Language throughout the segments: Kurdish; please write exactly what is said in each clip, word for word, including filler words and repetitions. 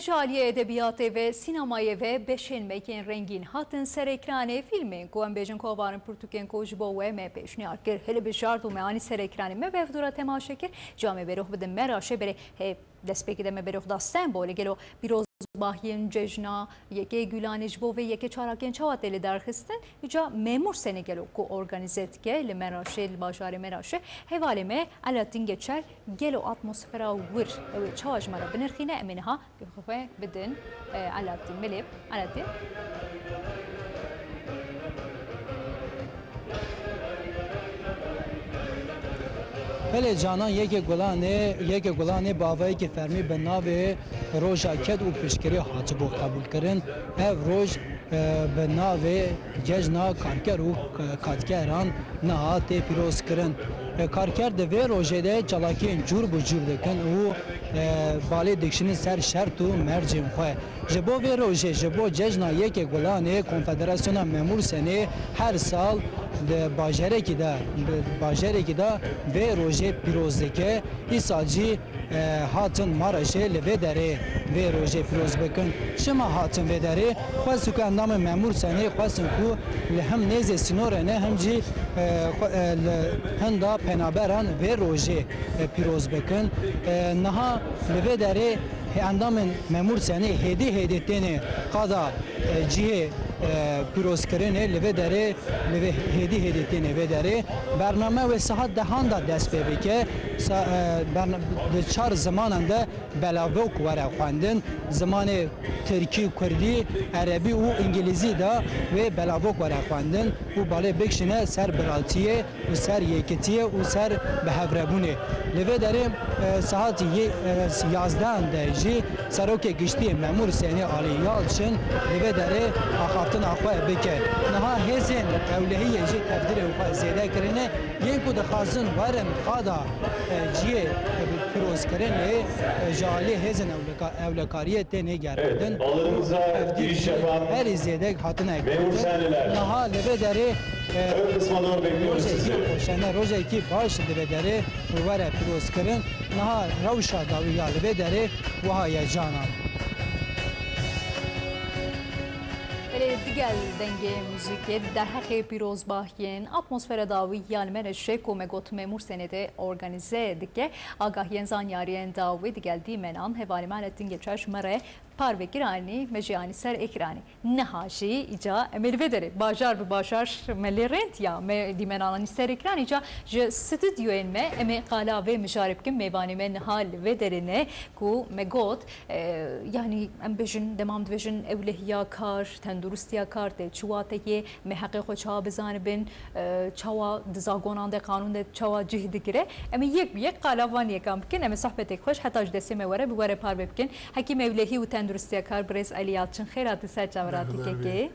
Ji aliyê edebiyatê ve, sînemayê ve beşên me yên rengîn hatin ser ekranê. Fîlmên ku em bêjin ku ava in, pirtûkên ku ji bo we me pêşniyar kir, hilbijart û me anî ser ekranê, me bi hevdû re temaşe kir. Ca me berûx bidin Meraşê, berê hê destpêkê de me berûx da Stenbolê. Gelo pîrozbahiyên cejna yekê Gulanê ji bo vê yekê çalakiyên çawa tê lidarxistin? Îca Memûrsenê gelo ku organîze dike li Meraşê, li bajarê Meraşê, hevalê me Alaaddin Geçer gelo atmosfera wir ew ê çawa ji me re binirxîne? Em ê niha guhê xwe bidin, e, Alaaddin. Belê, Alaaddin. Belê Canan, yekê Gulanê, yekê Gulanê bi avayekî fermî bi navê Roja Ked û Piştgirî hatibû qebûlkirin. Ev roj, e, bi navê Cejna Karker û Kadkeran niha tê pîrozkirin. E, karker di vê rojê de çalakiyên cûr bi cûr dikin û, e, balê dikişînin ser şert û mercên xwe. Ji bo vê rojê, ji bo cejna yekê Gulanê, Konfederasyona Memûrsenê her sal di bajarekî de, di bajarekî de vê rojê pîroz dike. Îsal jî, e, hatin Maraşê li vê derê vê rojê pîroz bikin. Çima hatin vê derê? Xwestin ku endamên Memûrsenê xwestin ku li him nêzê sînorê ne, him jî, e, xwe, e, li hinda penaberan vê rojê, e, pîroz bikin. E, niha li vê derê endamên Memûrsenê hêdî hêdî têne qada, e, cihê, e, pîrozkirinê li vê derê, li vê hêdî hêdî têne vê derê. Bername wê saet dehan de dest pê bike. Sa-, e, berna-, di çar zimanan de belavok were xwendin. Zimanê tirkî, kurdî, erebî û îngilîzî de wê belavok were xwendin û balê bikişîne ser biratiyê û ser yekitiyê û ser bihevrebûnê. Li vê derê, e, saetî yê, e, yazdehan de jî Serokê Giştî Memûrsenê Alî Yalçin li vê derê axaftina xwe bike. Niha hêzên ewlehiyê jî tevdirê xwe zêde kirine. Yên ku dixwazin werin qada, e, cihê, e, pîrozkirinê, e, ji alî hêzên ewleka-, ewlekariyê tê nêgerandin. Evet, alanımıza giriş yapan herî zêde hatine memur girtin. Niha li vê derê, e, ön kısma doğru bekliyoruz sizi. Rojekî xweşene, rojekî baş li vê derê were pîrozkirin. Niha rewşa dawî ya li vê derê wiha ye Canan. Belê, digel dengê muzîkê di derheqê pîrozbahiyên atmosfera dawî ya li Mereşê ku me got Memûrsenê de organîze dike, agahiyên zanyariyên dawî digel dîmenan hevalê me Alaaddin Geçer ji me re parve kir, anî me jî anî ser ekranê. Niha jî îca em ê li vê derê bajar bi bajar me lê rênd ya, me dîmenan anî ser ekran, îca ji stûdyoyên me em ê qala vê mijarê bikin. Mêvanê me niha li vê derê ne ku me got, e, yanî em bêjin, dema em dibêjin ewlehiya kar, tenduristiya kar tê çi wateyê, me heqê xwe çawa bizanibin, e, çawa di zagonan de, qanûn de çawa cih digire. Em ê yek bi yek qala van yekan bikin. Em ê sohbeteke xweş heta ji destê me were, bi were parve bikin. Hekîm ewlehî û tenduristiya kar birêz Elî Yalçin, xêr hatî ser çaverhatî kekê.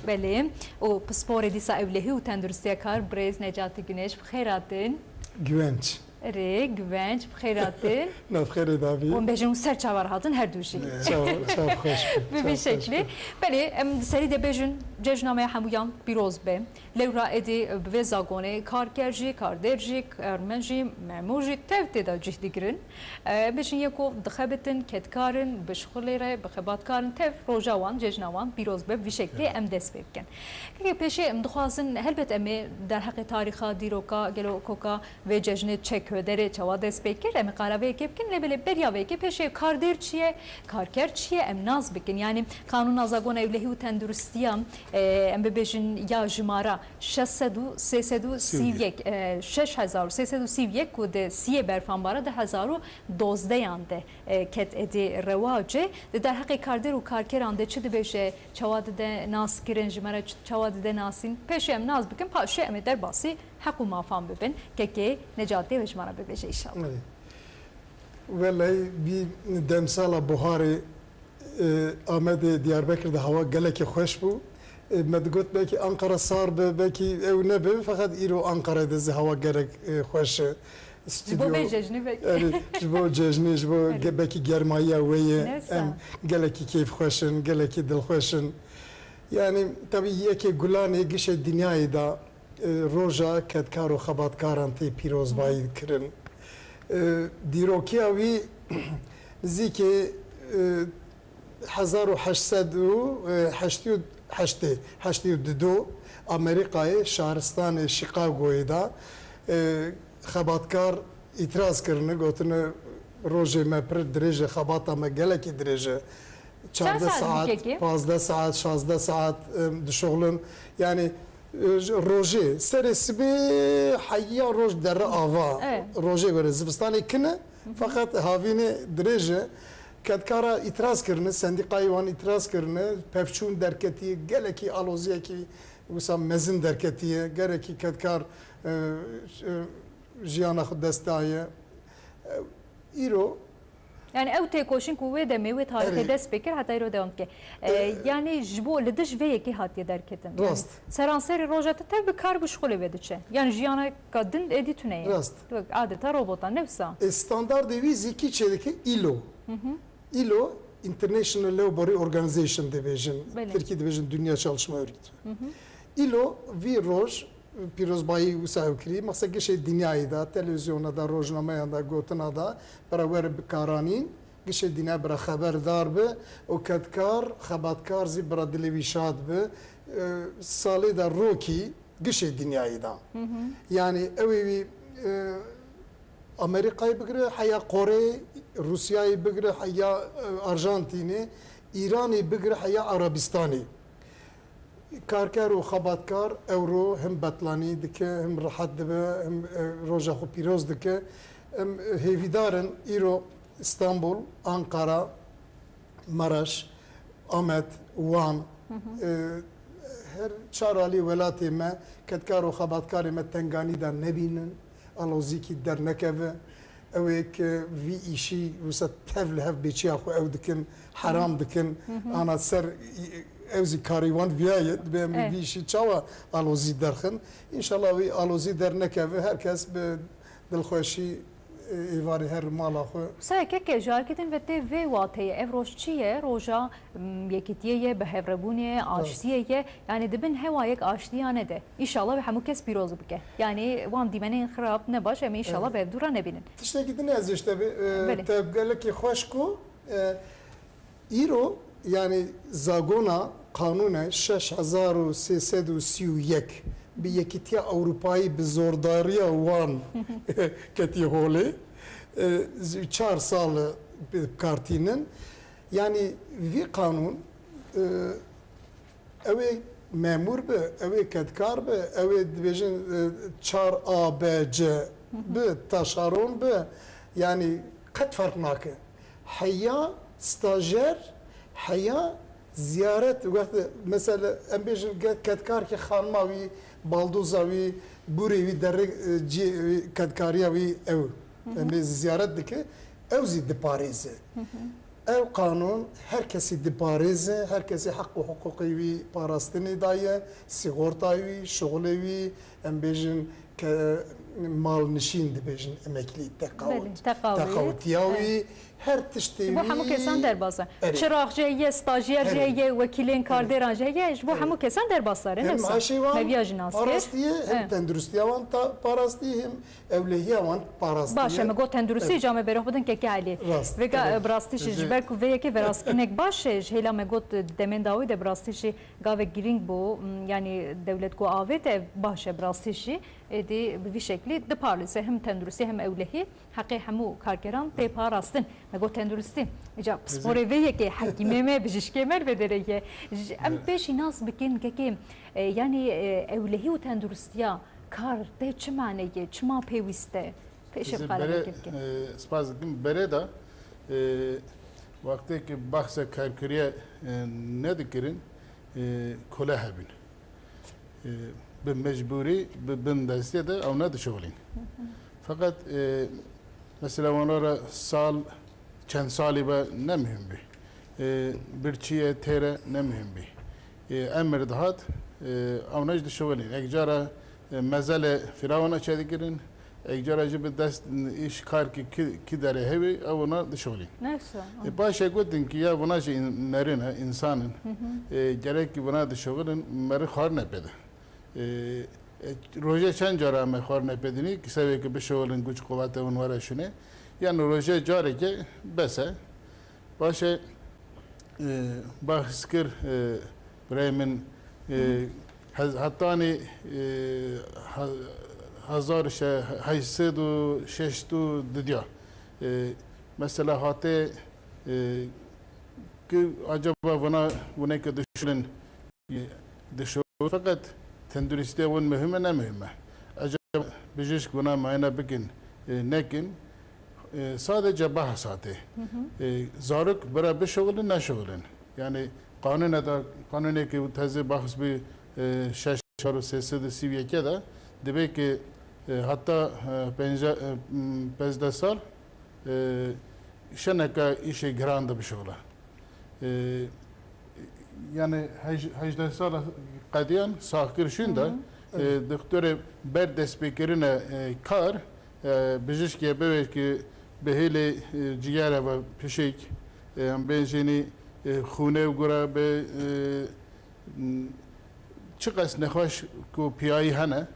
Belê. Û pisporê dîsa ewlehî û tenduristiya kar birêz Necatî Guneş, bi xêr hatin. Güvenç. Erê, Güvenç, bi xêr hatin. Nav xêrê davî. Û em bêjin û ser çavar hatin her du jî. Çav, çav xweş bû. Bi vî şeklî. Belê, em di serî de bêjin, cejna me hemûyan pîroz be. Lewra êdî bi vê zagonê karker jî, kardêr jî, karmen jî, memûr jî tev tê de cih digirin. E, bêjin yê ku dixebitin, kedkar in, bi şixulê re, bi xebatkar in, tev roja wan, cejna wan pîroz be, bi vî şeklî em dest pê bikin. Kekê pêşê em dixwazin, helbet em ê derheqê tarîxa, dîroka, gelo koka vê cejnê çek, wê derê çawa dest pê kir, em ê qala vê yekê bikin, lê belê beriya vê yekê pêşê kardêr çi ye, karker çi ye, em nas bikin. Yanî Qanûna Zagona Ewlehî û Tenduristiya, e, em bibêjin ya jimara şeş sed û sê sed û sî û yek, e, şeş hezar û sê sed û sî û yek ku di siyê berfanbara du hezar û dozdehan de, e, ket êdî rewacê. Di derheqê kardêr û karkeran de çi dibêje, çawa dide naskirin, ji me re ç-, çawa dide nasîn? Pêşê em nas bikin, paşê em ê derbasî heq û mafan bibin. Kekê Necatê wê ji me re bibêje înşallah. Erê. Welay vî demsala buharê, e, Amedê Diyarbekir de hewa gelekî xweş bû. E, me digot belkî Ankara sar be, belkî ew nebe, feqet îro Ankarayê de zî hewa gelek, e, xweş e. Ji bo vê cejnê belkî. Erê, ji bo cejnê, ji bo ge-, belkî germayiya wê ye. Em gelekî keyfxweş in, gelekî dilxweş in. Yanî, tebî yekê Gulanê gişê dinyayê de, e, roja kedkar û xebatkaran tê pîrozbayî kirin. E, dîrokiya wî nizîkê, e, Hezar û heşt sed û heştê û heştê, heştê û du Amerîkayê şaristanê Chicagoyê de, e, xebatkar îtiraz kirine, gotine, rojê me pir dirêj e, xebata me gelekî dirêj e. Çend Çardeh saet saet, bikekî? Pazdeh saet, şazdeh saet, e, dişuxulin. Yani, e, rojê, serê sibê heya roj derre ava. Evet. Rojê were zivistanê kine, feqet havînê dirêj e. Kedkara îtiraz kirine, sendîqayê wan îtiraz kirine, pevçûn derketiye, gelekî aloziyekî wisa mezin derketiye, gelekî kedkar, e, e, jiyana xwe dest daye. E, îro Yani ew têkoşîn ku wê demê, wê tarîxê Erê. dest pê kir, heta îro dewam dike. E, E, yani ji bo li dij vê yekê hatiye derketin. Yani Rast. seranserê roja te tev bi kar bi şixulê ve diçe. Yani jiyana ka din êdî tune ye. Rast. Wek adeta robota, ne wisa? E, standardê wî zî kî çêdike? Îlo. Îlo, International Labour Organization dibêjin. Belê. Tirkî dibêjin Dünya Çalışma Örgütü. Îlo vî roj pîrozbayî wisa ew kirî, mexse gişê dinyayê de, televîzyona de, rojnameyan de, gotina de, bira were bikaranîn, gişê dinya bira xeberdar bi û kedkar, xebatkar zî bira dilê wî şad bi. E, salê de rokî gişê dinyayê de. Yani ew ê wî, e, Amerîkayê bigire, heya Koreyê, Rûsyayê bigire, heya, e, Arjantînê, Îranê bigire, heya Arabistanê. Karker û xebatkar ewro him betlanî dike, him rehet dibe, him, e, roja xwe pîroz dike. Em hêvîdar in îro Îstanbul, Ankara, Maraş, Amed, Wan, e, her çar alî welatê me kedkar û xebatkarê me tenganî de nebînin, alozîkî dernekeve. Ew ê ke vî îşî wisa tev li hev bêçiya xwe ew dikin, heram dikin, ana ser ew zî karê wan viya ye, dibê em ê Evet. vî îşî çawa alozî derxin. Înşallah wî alozî dernekeve, her kes bi dilxweşî, e, êvarê her mala xwe. Sayeke ke ji arkê din ve tê vê wateyê, ev roj çi ye? Roja, m, yekîtiyê ye, bi hevrebûnê ye, Rast. aştiyê ye. Yani di bin hewa yek aştiya ne de. Înşallah ve hemû kes pîroz bike. Yani wan dîmenên xirab, ne baş, em ê înşallah Evet. bi hevdû re nebînin. Tiştekî din ez işte bi, e, Belê. te gelekî xweş ku, e, Îro, yani zagona, qanûne şeş hezar û sê sed û sî û yek bi Yekîtiya Ewropayî bi zordariya wan ketiye holê. E, z-, çar sal bi kar tînin. Yani vî qanûn, e, ew ê memûr bi, ew ê kedkar bi, ew ê dibêjin, e, çar A B C bi, taşeron bi, yani qet ferq nake. Heya stajer, heya ziyaret, wextê mesela em bêjin ke-, kedkarkî xanima wî, baldoza wî, bûrê wî, derê, e, cî-, wî, kedkariya wî ew. Em ê ziyaret dike, ew zî diparêze. Ev qanûn her kesî diparêze, her kesî heq û hiqûqê wî parastinê daye, sîxortayê wî, şixulê wî, em bêjin ke malnişîn dibêjin emeklî, teqawut, Belê, teqawî. teqawutiya wî, Evet. her tiştê Ji bo wî hemû kesan derbas e. Erê. Çirax jî heye, stajyer jî Erê. heye, wekîlên Erê. kardêran jî heye, ji bo Erê. hemû kesan derbas e, ne Hem wisa? maaşê wan Me viya jî nas kir. parastî ye, hem Evet. tenduristiya wan ta-, parastî, hem ewlehiya wan parastî Baş e, ye. me got tenduristî, Evet. ca me berê xwe bidin keke Elî. Rast. Vêga, Evet. e, bi rastî jî, ji Bizê ber ku vê yekê vê rastkinek baş e, ji hêla me got, e, demên dawî de bi rastî jî gavek girîng bû, m, yanî dewlet ku avête, baş e bi rastî jî, êdî bi vî şeklî diparêze hem tenduristî hem ewlehî heqê hemû karkeran tê parastin. Me got tenduristî. Îca pisporê vê yekê hekîmê me, bijîşkê me li vê derê ye. Ji, em Evet. pêşî nas bikin kekê, e, yanî, e, ewlehî û tenduristiya kar tê çi maneyê, çima pêwîst e? Pêşê Bizê bi qala berê, vekê bikin. e, spas dikim. Berê de, e, wextê ki bahse karkiriye, e, nedikirin, e, kole hebin. E, bi mecbûrî, bi bindestiyê de ew nedişixulîn. Feqet, e, mesela wana re sal, çend salî be ne muhim bî. E, birçî ye têre ne muhim bî. E, emir dihat, e, ew ne jî dişixulîn. Ek cara, e, mezelê firawana çêdikirin, ek cara jî bi dest îş karkî ki, ki derê hewî, ew wina dişixulîn. Neyse. E, paşê gotin ki ya wina jî in-, nerin e, însan in. E, gerek ki wina dişixulin, meri xwarine pê de. E, e, rojê çend cara me xwarine pê dinî, ki sevê ki bişixulin, güç quvete hûn were şûnê. Yani rojê careke bes e. Paşê e, bahs kir, e, birayê min, e, hez-, hetanî, e, he-, hezar şe-, heşt sed û şeşt û didiya. E, mesela hate, e, ki acaba vana, vuneke dişulin, e, dişu, feqet tenduristiya win muhim e, ne muhim e. Acaba bijîşk vuna mayene bikin, e, nekin, e, sadece bahs hate. E, zarok bira bişuxulin, neşuxulin. Yani qanûne de, qanûnê ki teze bahs bi, e, şeş hezar û sê sed û sî û yek de dibe ki, e, hatta, e, pênce, e, m, pêzdeh sal, e, şeneka işê giran de bişuxula. E, yani hej-, hejdeh sal qediyan saxkir şûn de, e, doktorê ber destpêkirine, e, kar, e, bijîşkê bibe ki bi hêlê, e, ciyere ve pişik, e, em bêjînî, e, xûnê û gura be, e, m, çiqas nexweş ku piyayî hene,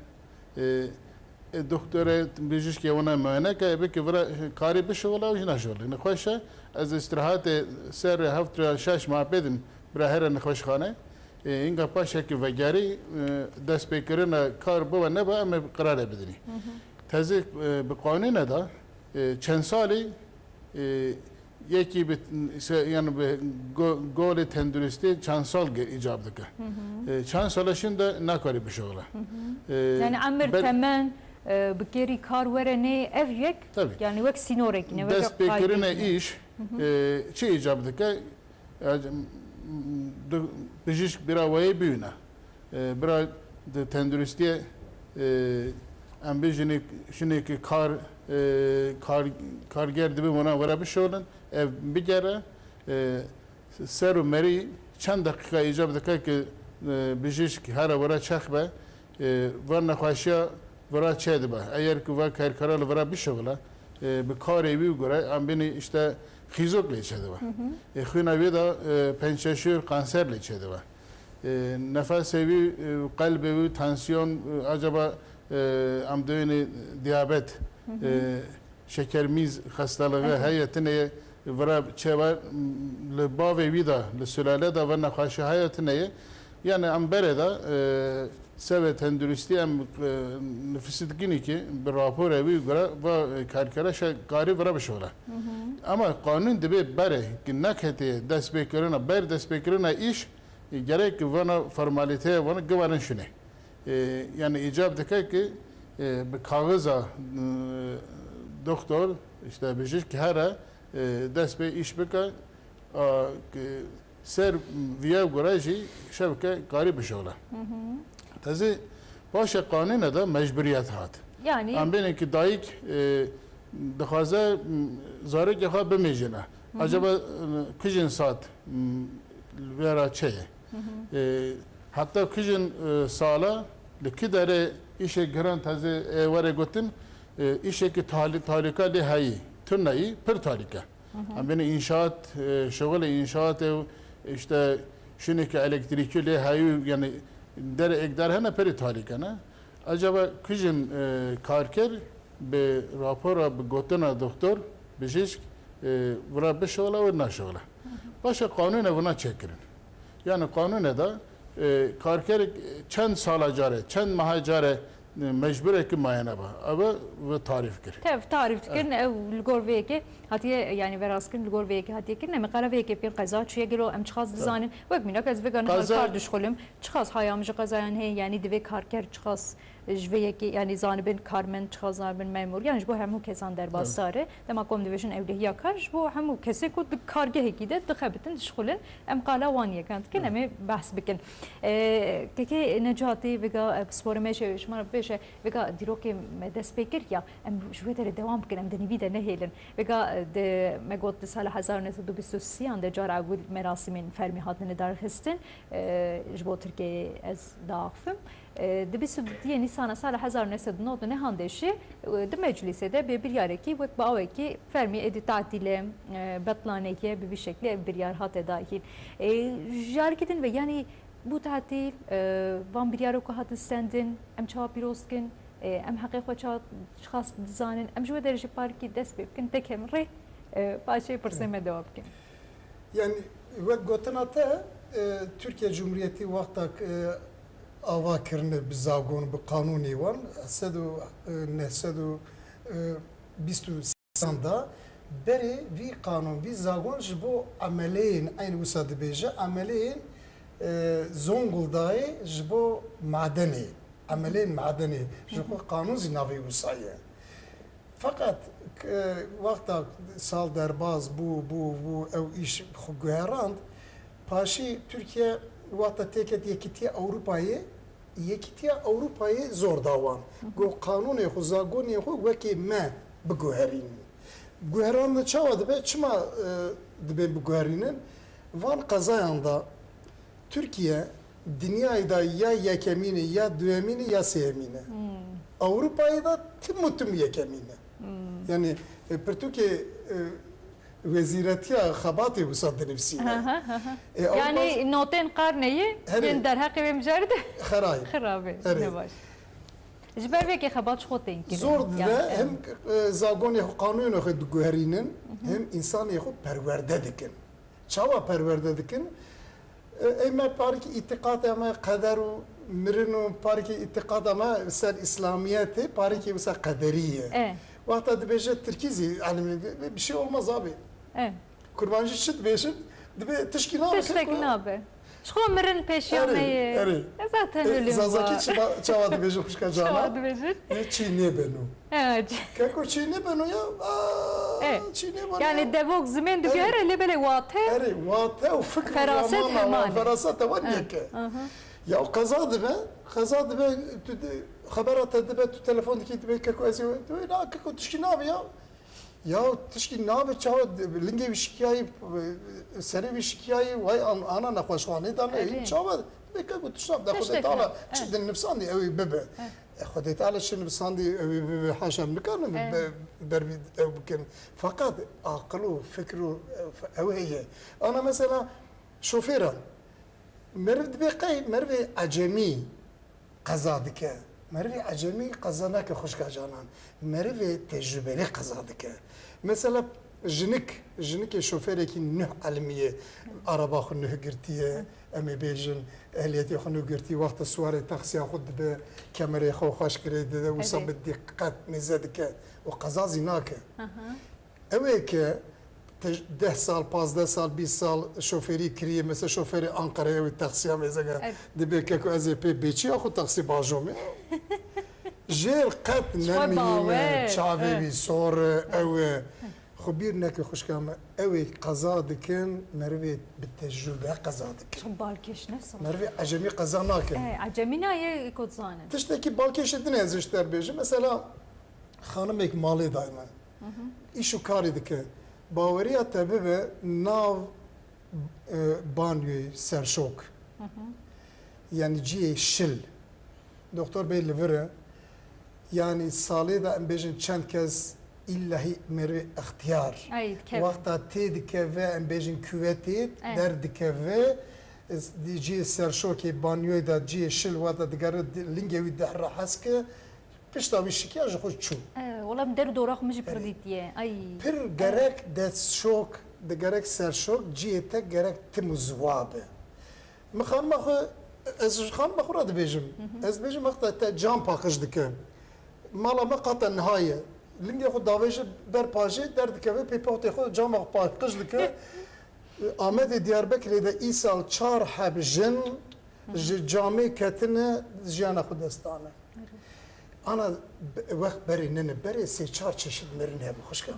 e, e, doktorê bijîşkê wana muayene ke, ebe ki vira karî bişuxula û jî neşuxulî. Nexweş e, ez îstirahatê ser heft ya şeş ma pêdim bira here nexweşxane. E, înga paşekî vegerî, e, destpêkirina kar bibe nebe, em ê qirarê bidinî. Tezî, e, bi qanûne de, e, çend salî, e, yekî bi, se-, yani bi go-, golê tenduristî çend sal ge-, îcab dike. E, çend sala şûn de nakarî bişuxula. E, Yani emir, ber- temen, e, bi kêrî kar were nê, ev yek, Tabii. Yani wek sînorekî ne, wek Destpêkirine qaydekî ne. Îş, e, çi îcab dike? E, d-, bijîşk bira weyê bîne. E, bira di tenduristiyê, e, em bêjin, jinekî kar, e, kar, karger dibe wana were bişolin, ev bigere, e, ser û merî çend deqîqa îcab dike ki, e, bijîşk here were çex be, e, van nexweşiya vira çêdibe. Eger ku va karkera li vira bişuxile, e, bi karê wî û gure, em bênî işte xîzok lê çêdibe. E, xwîna wî de, e, pençeşûr, kanser lê çêdibe. E, nefesê wî, e, qelbê wî, tansiyon, e, acaba, e, em duyênî diyabet, e, şekermîz xestelixê heye, tinê vira çêbe, m, li bavê wî de, li sulale de ve nexweşi heye, tinê ye. Yani em berê de, e, sevê tenduristî em, e, nifisî dikinî ki bi raporê wî gure va, e, karkere şe karî vira bişole. Ama qanûn dibe berê ki neketiye destpêkirina, ber destpêkirina îş, e, gerek ki vana formalîteye vana giverin şûnê. E, yani îcab dike ki, e, bi kaxiza, e, doktor, işte bijîşk here, e, dest pê îş bike, a, ki ser viya gure jî şevke karî bişole. Tezî paşê qanûne de mecburiyet hat. Yani Em bênê ki dayik, e, dixwaze, m, zarokê xwe bimêjine. Acaba, e, kujin saet, m, vera çeye? E, heta kujin, e, sala li ki derê îşê giran teze, e, were gotin, e, îşekî tali-, talîka lê heyî, tuneyî, pir talîke. Em bênî înşaat, e, şixulê înşaatê û işte şûneke elektrîkî lê heyî, yani derê êk der hene pirî talîke ne. Acaba kujin, e, karker bi rapora, bi gotina doktor, bijîşk, e, vira bişixile û naşixile. Paşa qanûne vina çêkirin. Yani qanûne de, e, karkerik çend sala care, çend meha care, e, mecburek mayene be. Ev ve tarîf kir. Tev tarîf dikirin, ev li gor vê yekê hatiye, yani verast kirin, li gor vê yekê hatiye kirin. Em qala vê yekê pên qeza çûye gelo, em çiqas dizanin. Wek mînak ez vêga niha li Qeza kar dişxulim. Çiqas haya min ji qezayan heye, yani divê karker çiqas ji vê yekê, yani zanibin karmend, çiqas zanibin memûr, yani ji bo hemû kesan derbasdar e. Dema ku em dibêjin ewlehiya kar, ji bo hemû kesê ku di kargehekî de dixebitin, dişxulin, em qala wan yekan dikin, em ê behs bikin. E, Kekê Necatî, vêga, e, pisporê me ji, ji me re bibêje, vêga dîrokê me dest pê kir ya, em ji wê derê dewam bikin, em di nîvî de nehêlin. Vêga, e, di, me got di sala hezar û neh sed û bîst û sê an de cara ewil merasîmên fermî hatine darxistin, e, ji bo Tirkiyeyê ez diaxifim. E, di bîst û duyê Nîsana sala hezar û neh sed û nod û neh an de jî, e, di meclîsê de bê biryarekî wek bi awekî fermî êdî tatîl e, e, betlanekî ye, bi vî şeklî ev biryar hate dayîn. E, ji carekî din ve, yanî bû tatîl, e, van biryaro ku hatin stendin, em çawa pîroz dikin, e, em heqê xwe çawa çiqas dizanin, em ji wê derê ji parkî dest pê bikin, tekem rê, e, paşê pirsê me dewa bikin. Yani Wek gotina te, e, Tirkiye Cumhuriyetî wexta, e, ava kirine bi zagon, bi qanûnê wan, sed û, e, neh sed û, e, bîst û sê de berê vî qanûn, vî zagon ji bo emeleyên, eyn wisa dibêje, emeleyên, e, Zonguldayê ji bo madenê, emeleyên madenê, ji xwe qanûn zî navê wisa ye. Feqet, e, wexta sal derbas bû, bû, bû, ew îş xwe guherand, paşî Tirkiye wexta têket Yekîtiya Ewropayê, Yekîtiya Ewropayê zor da wan. Got, qanûnê xwe, zagonê xwe wekî me biguherînin. Guherandin çawa dibe? Çima, e, dibên biguherînin? Van qezayan da Tirkiye dinyayê de ya yekemîn e, ya duyemîn e, ya sêyemîn e. Ewropayê de tim û tim yekemîn e. Yani, e, pirtûkê, e, wezîretiya xebatê wisa dinivîsîne. Aha, aha. E, Ewropa Yani notên qarneyê Herê. Yên derheqê wê mijarê de Xerayê. Xirab e, Herê. Ne baş. Ji ber vê kê xebat ji xwe tên kirin. Zor dibe, Yani, hem, e, zagonê xwe, qanûnê xwe diguherînin, hem însanê xwe perwerde dikin. Çawa perwerde dikin? E, ey me parîkî îtîqatê me qeder û mirin û parîkî îtîqata me ser îslamiyetê, parîkî wisa qederî ye. E. Wexta dibêje tirkî zî, yani, bir şey olmaz abi. E. Kurmancî çi dibêjin? Dibê tişkî nabe. Tiştek nabe. Ji xwe mirin pêşiya me ye. Erê, erê. E, zaten E, ölüm Zazakî var. Çima, çawa dibêjin xwişka Çawa cana? Dibêjin? Ne çî nêbeno. Evet. Keko çî nêbeno ya. Aa, E, çî nêbeno yani ya. Devok zimên Erê. Digere lê belê wate. Erê, wate û fikr û Feraset ramana heman û e. Feraset de wan E, yek e. Aha. Ya qeza dibe, qeza dibe, tu de, xebera te dibe, tu telefon dikî dibe, keko ez ê, dibe, na, keko tişkî nabe ya. Ya tişkî nabe çawa, lingê wî şikiyayî, serê wî şikiyayî, way an-, ana nexweşxanê de ne, Erê. Çawa? Bê keko tişt nabe, de Xwedê Tiştek Teala ne. Çi E. Dinivsandî ew ê bibe. E. E, Xwedê Teala çi nivsandî ew ê bibe, haşa, em nikarin E. be-, ber vî ew bikin. Feqet aqil û fikr û ew heye. Ana mesela şofêran, meriv dibê qey merivê ecemî qeza dike. Merivê ecemî qeza nake xwişka canan. Merivê tecrûbelî qeza dike. Mesela jinik, jinikê şofêrekî nuh elimî ye, araba xwe nuh girtiye, em ê bêjin, ehliyetê xwe nuh girtiye, wexta siwarê taksiya xwe dibe, kemerê xwe xweş kirê dide, wisa Erê. Bi dîqet mêze dike û qeza zî nake. Aha. Ew ê ke te deh sal, pazdeh sal, bîst sal şofêrî kiriye, mesela şofêrê Anqereyê wî taksiya mêzeke Evet. Dibê keko ez ê pê bêçiya xwe taksî bajom ya. Jêr qet Xwe nemîne, bawer. Çavê Evet. Wî sor e, ew e. Xwe bîr neke xwişka me, ew ê qeza dikin, merivê bi tecrûbe qeza dikin. Çi balkêş ne sor. Merivê ecemî qeza nakin. E, ecemî nayê kot zanin. Tiştekî balkêşê din ez ji te bêjim. Mesela xanimêk malê dayme. Îş û karê dike. Baweriya te bibe nav, e, banyoyê serşok. Yani cihê şil. Doktor bey li vir e. Yani salê de em bêjin çend kes illahî merivê extiyar. Ay, dikeve. Wexta tê dikeve em bêjin küvetê, Ay. Der dikeve, e, cihê serşokê banyoyê de cihê şil wexta digere di-, lingê wî dehre heske, Pişta wî şikiya ji xwe çû. E, wela min der û dora xwe min jî pir Erê. Dîtiye. Ay. Pir gerek destşok, di gerek serşok, cihê te gerek tim û ziwa be. Min xanima xwe, ez ji xanima xwe re dibêjim. Hı hı. Ez dibêjim, wexta te cam paqij dike. Mala me qata niha ye. Lingê xwe davêje ber pajê, derdikeve pê potê xwe, cama xwe paqij dike. Amedê Diyarbekirê de îsal çar heb jin Hı hı. Ji camê ketine, jiyana xwe dest dane. Ana be-, wext berê nene, berê sê çar çeşit mirin hebû xwişka.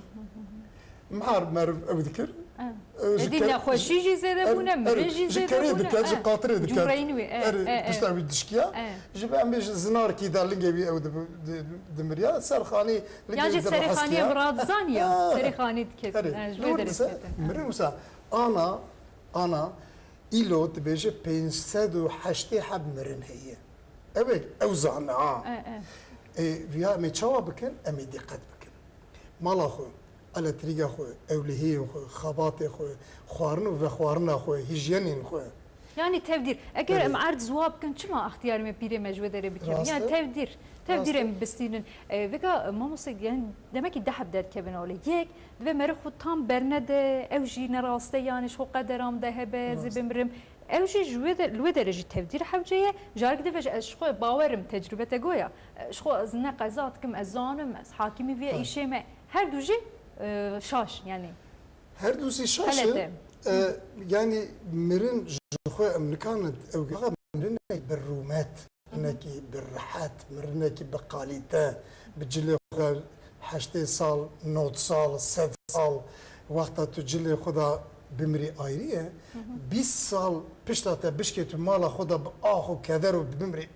Mihar meriv ew dikir. E. E, ji Êdî ke-, nexweşî jî zêde er-, bûne, er-, mirin jî ji zêde kerê bûne. Dike, ji E. Qatirê dike. Cûreyîn wî, e, Erê, e, e. Pişta wî dişkiya. E. Ji ber em bêjin zinarkî da lingê wî ew di-, di-, dimiriya. Serxanî lingê Yan wî jî serê xanî dibihestiya. Em radizaniya. E. Serê xanî diketin. Erê. E, ji wê Dur derê dise, diketin. Mirin wisa ana, ana, Îlo dibêje pênc sed û heştê heb mirin heye. Ew ê, ew zane ha. E, e. Ê, viya em ê çawa bikin? Em ê dîqet bikin. Mala xwe, elektrîka xwe, ewlehiyên xwe, xebatê xwe, xwarin û vexwarina xwe, hîjyenên xwe. Yanî tevdîr. Eger Belê. em erd ziwa bikin, çima extiyarê me pîrê me ji wê derê bikevin? Rast Yani e. tevdîr. Tevdîr Rast e. em bistînin. E, vêga, e, mamoste, yani demekî du heb derdikevin olê. Yek, divê meriv xwe tam bernede, ew jî ne rast e, yani ji xwe qederam de hebe, ez ê Rast. bimirim. Ew jî ji wê de, li wê derê jî tevdîr hewce ye. Carekî divê ji ez ji xwe bawerim, tecrube te goya. E, ji xwe ez ne qeza dikim, ez zanim, ez hakimî vê He. îşê me. Her du jî, e, şaş, yani. Her du jî şaş Xelet e. e. E, yani mirin ji xwe em nikarin ew mirin bi rûmet. Mirinekî bi rehet, mirinekî bi kalîte, bi cilê xwe de heştê sal, nod sal, sed sal, wexta tu cilê xwe de bimirî ayrî ye. Bîst sal pişta te bişkê tu mala xwe de bi ax û keder û bimrî,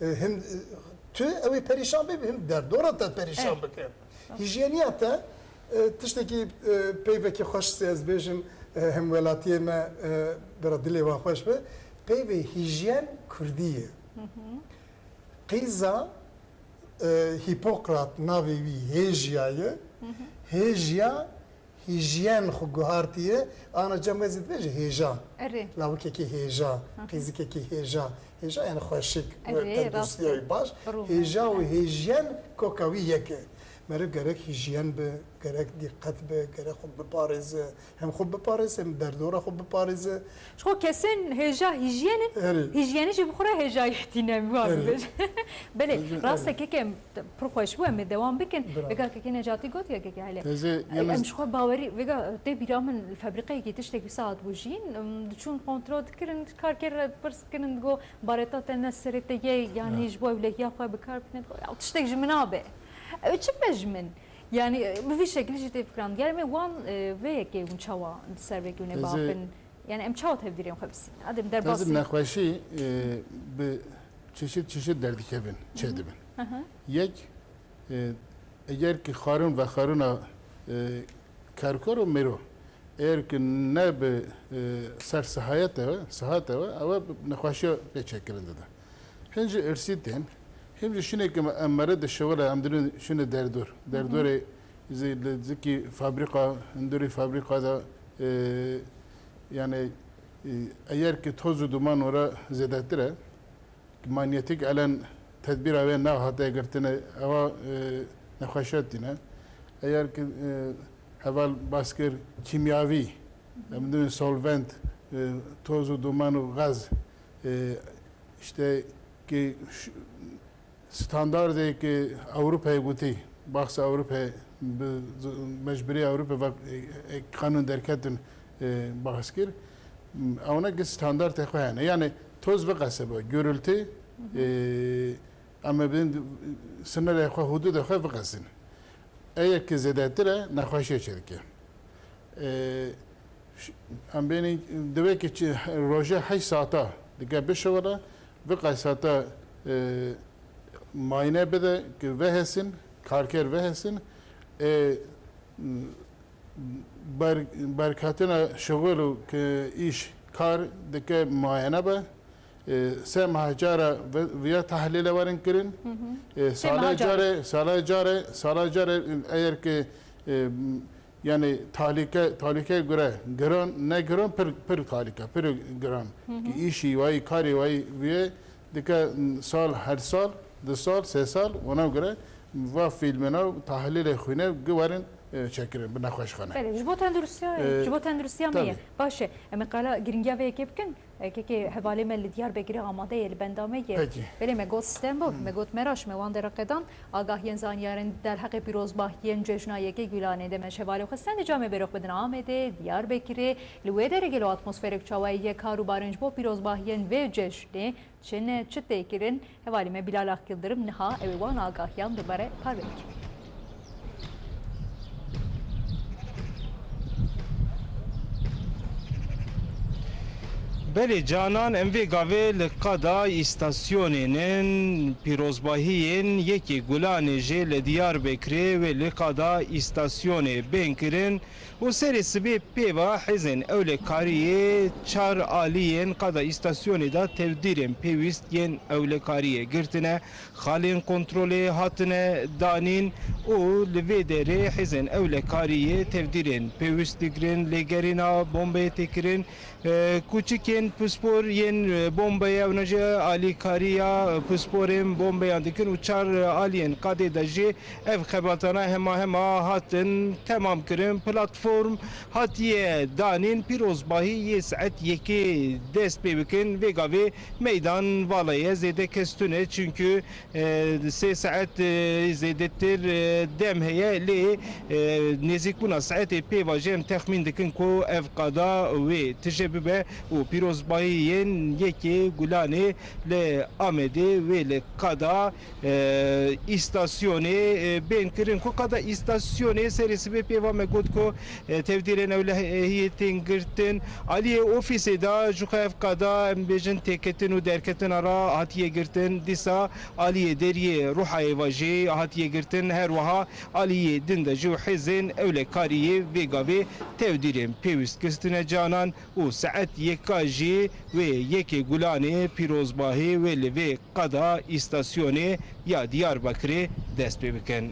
e, him, tu ew ê perîşan bibî, him derdora te perîşan Evet. bike. Hîjyeniya te, e, tiştekî, e, peyvekî xweş ez bêjim, e, hemwelatiyê me, e, bira dilê wan xweş be. Peyvê hîjyen kurdî ye. Qîza, e, Hîpokrat navê wî hêjiya ye. Hêjiya, hîjyen xwe guhartiye. Ana cem wezî dibêje hêja. Erê. Lawikekî hêja, qîzikekî hêja. Hêja yani xweşik, Erê, tenduristiya rast e. wî baş. Bi rûmet. Hêja û hêjyen koka wî yek e. Meriv gerek hîjyen be, gerek dîqet be, gerek xwe biparêze. Hem xwe biparêze, hem derdora xwe biparêze. Ji xwe kesên hêja hîjyen in, Erê. hîjyenî jî bi xwe re hêjayî tîne, em wan Erê. bibêjin. Belê, Erê. rast e, keke em pir xweş bû, em ê dewam bikin. Bravo. Vêga kekê Necatî got ya keke Helê. Ez ê Em yalnız ji xwe bawerî, vêga tê bîra min li febrîqeyekî tiştek wisa hatibû jiyîn, em, diçûn kontrol dikirin, karker re pirs dikirin, digo, bareta te ne serê te ye, yanî Ya. ji bo ewlehiya xwe bi kar bîne, digo, ya tiştek ji min nabe. Ew çi be ji min? Yani, e, bi vî şeklî jî tê fikiran. Diger em ê wan, e, vê yekê hûn çawa li ser vê hûn ê Ez ê bafin? Yani, em çawa tevdîrên xwe bisînin? Hadi em derbas Ez ê bîn. nexweşî, e, bi çeşit çeşit derdikevin, çêdibin. Hı hı. Yek, e, eger ki xwarin vexwarina, e, karkor û mêro, eger ki ne bi, e, ser sihayet e, sihat e, ew bi nexweşiya pê çêkirin dide. Hin jî irsî tên, hin jî şinê ki em mere dişewile, em dirin şinê derdor. Hı hı. Derdorê zî li zikî fabrîka, hindurî fabrîka de, e, yani, e, eger ki toz û duman ora zêdetir e, manyetik elen tedbîra wê nehate girtine, ewa, e, nexweşiya tîne. Eger ki, e, heval baskir kîmyavî, em dirin solvent, e, toz û duman û gaz, e, işte ki ş-, standardê ki Ewropayê gotî, baxsa Ewropayê bi z-, mecburî Ewropayê ve, e, e, kanûn derketin, e, bahs kir. Ewne ki standartê xwe hene. Yani toz viqesibe, gürültü, e, em ê bin sınırê xwe, hududê xwe viqesin. Eger ki zêdetir e, nexweşiyê çêdike. E, ş-, em bênî divê ki çi, roje heşt saeta dike bişewile, viqesata, e, mayîne bide ki vehesin, karker vehesin. E, ber-, berketina şixul û ki îş, kar dike mayîne be. E, sê meha cara ve-, viya tahlîle werin kirin. Hı hı. E, Sê meha salê care. care, salê care, salê care, e, eger ki, e, yani tahlîke, tahlîke göre giran, ne giran, pir, pir tahlîke, pir giran. Hı hı. Ki îşî wayî, karî wayî viye dike sal, her sal, du sal, sê sal, ona göre va fîlmena, tahlîlê xwîne gi werin, e, çekirin bi nexweşxane. Belê, ji bo tenduristiya, E, ji bo tenduristiya me ye. tabii. Baş e, em ê qala giringiya vê yekê bikin. E, kekê hevalê me li Diyarbekirê amade ye, li benda me ye. Peki. Belê me got Stenbok, Hmm. me got Meraş, me wan dereqedan, agahiyên zanyarên derheqê pîrozbahiyên cejna yekê Gulanê de me ji hevalê xwe Stenê camê bêrox bidin Amedê, Diyarbekirê, li wê derê gelo atmosferek çawa ye, kar û barên ji bo pîrozbahiyên vê cejnê çi ne, çi tê kirin? Hevalê me Bilal Ak Yildirim niha ew ê wan agahiyan bi me re parve bike. Belê canan, em vê gavê li qada îstasyonên in, pîrozbahiyên yekê Gulanê jê li Diyarbekirê wê li qada îstasyonê bên kirin û serê sibê pê ve hêzên ewlekariyê çar aliyên qada îstasyonê de tevdîrên pêwîst yên ewlekariyê girtine. Xalên kontrolê hatine danîn û li vê derê hêzên ewlekariyê tevdîrên pêwîst digirin, lêgerîna bombeyê tê kirin, e, kûçikên Pispor yên, e, bombeyê, ewna jî alîkariya, e, pisporên bombeyan dikin û çar, e, aliyên qadê de jî ev xebatana hema hema hatin temam kirin. Platform hatiye danîn, pîrozbahî yê saet yekê dest pê bikin. Vê gavê meydan vala ye, zêde kes tune, çunkî E, sê saet, e, zêdetir, e, dem heye, lê, e, nêzîkbûna saetê pê ve jî em texmîn dikin ku ev qada wê tije bibe û pîrozbahiyên yekê Gulanê li Amedê wê li qada, e, îstasyonê, e, bên kirin. Ku qada îstasyonê serê sibê pê ve me got ku, e, tevdîrên ewlehiyê tên girtin. Aliyê ofîsê de ji xwe ev qada, em bêjin, têketin û derketina re hatiye girtin. Dîsa aliyê deriyê Ruhayê ve jî hatiye girtin, her wiha aliyê din de jî û hêzên ewlekariyê vê gavê tevdîrên pêwîst girtine canan û saet yeka jî wê yekê Gulanê pîrozbahî wê li vê qada îstasyonê ya Diyarbekirê dest pê bikin.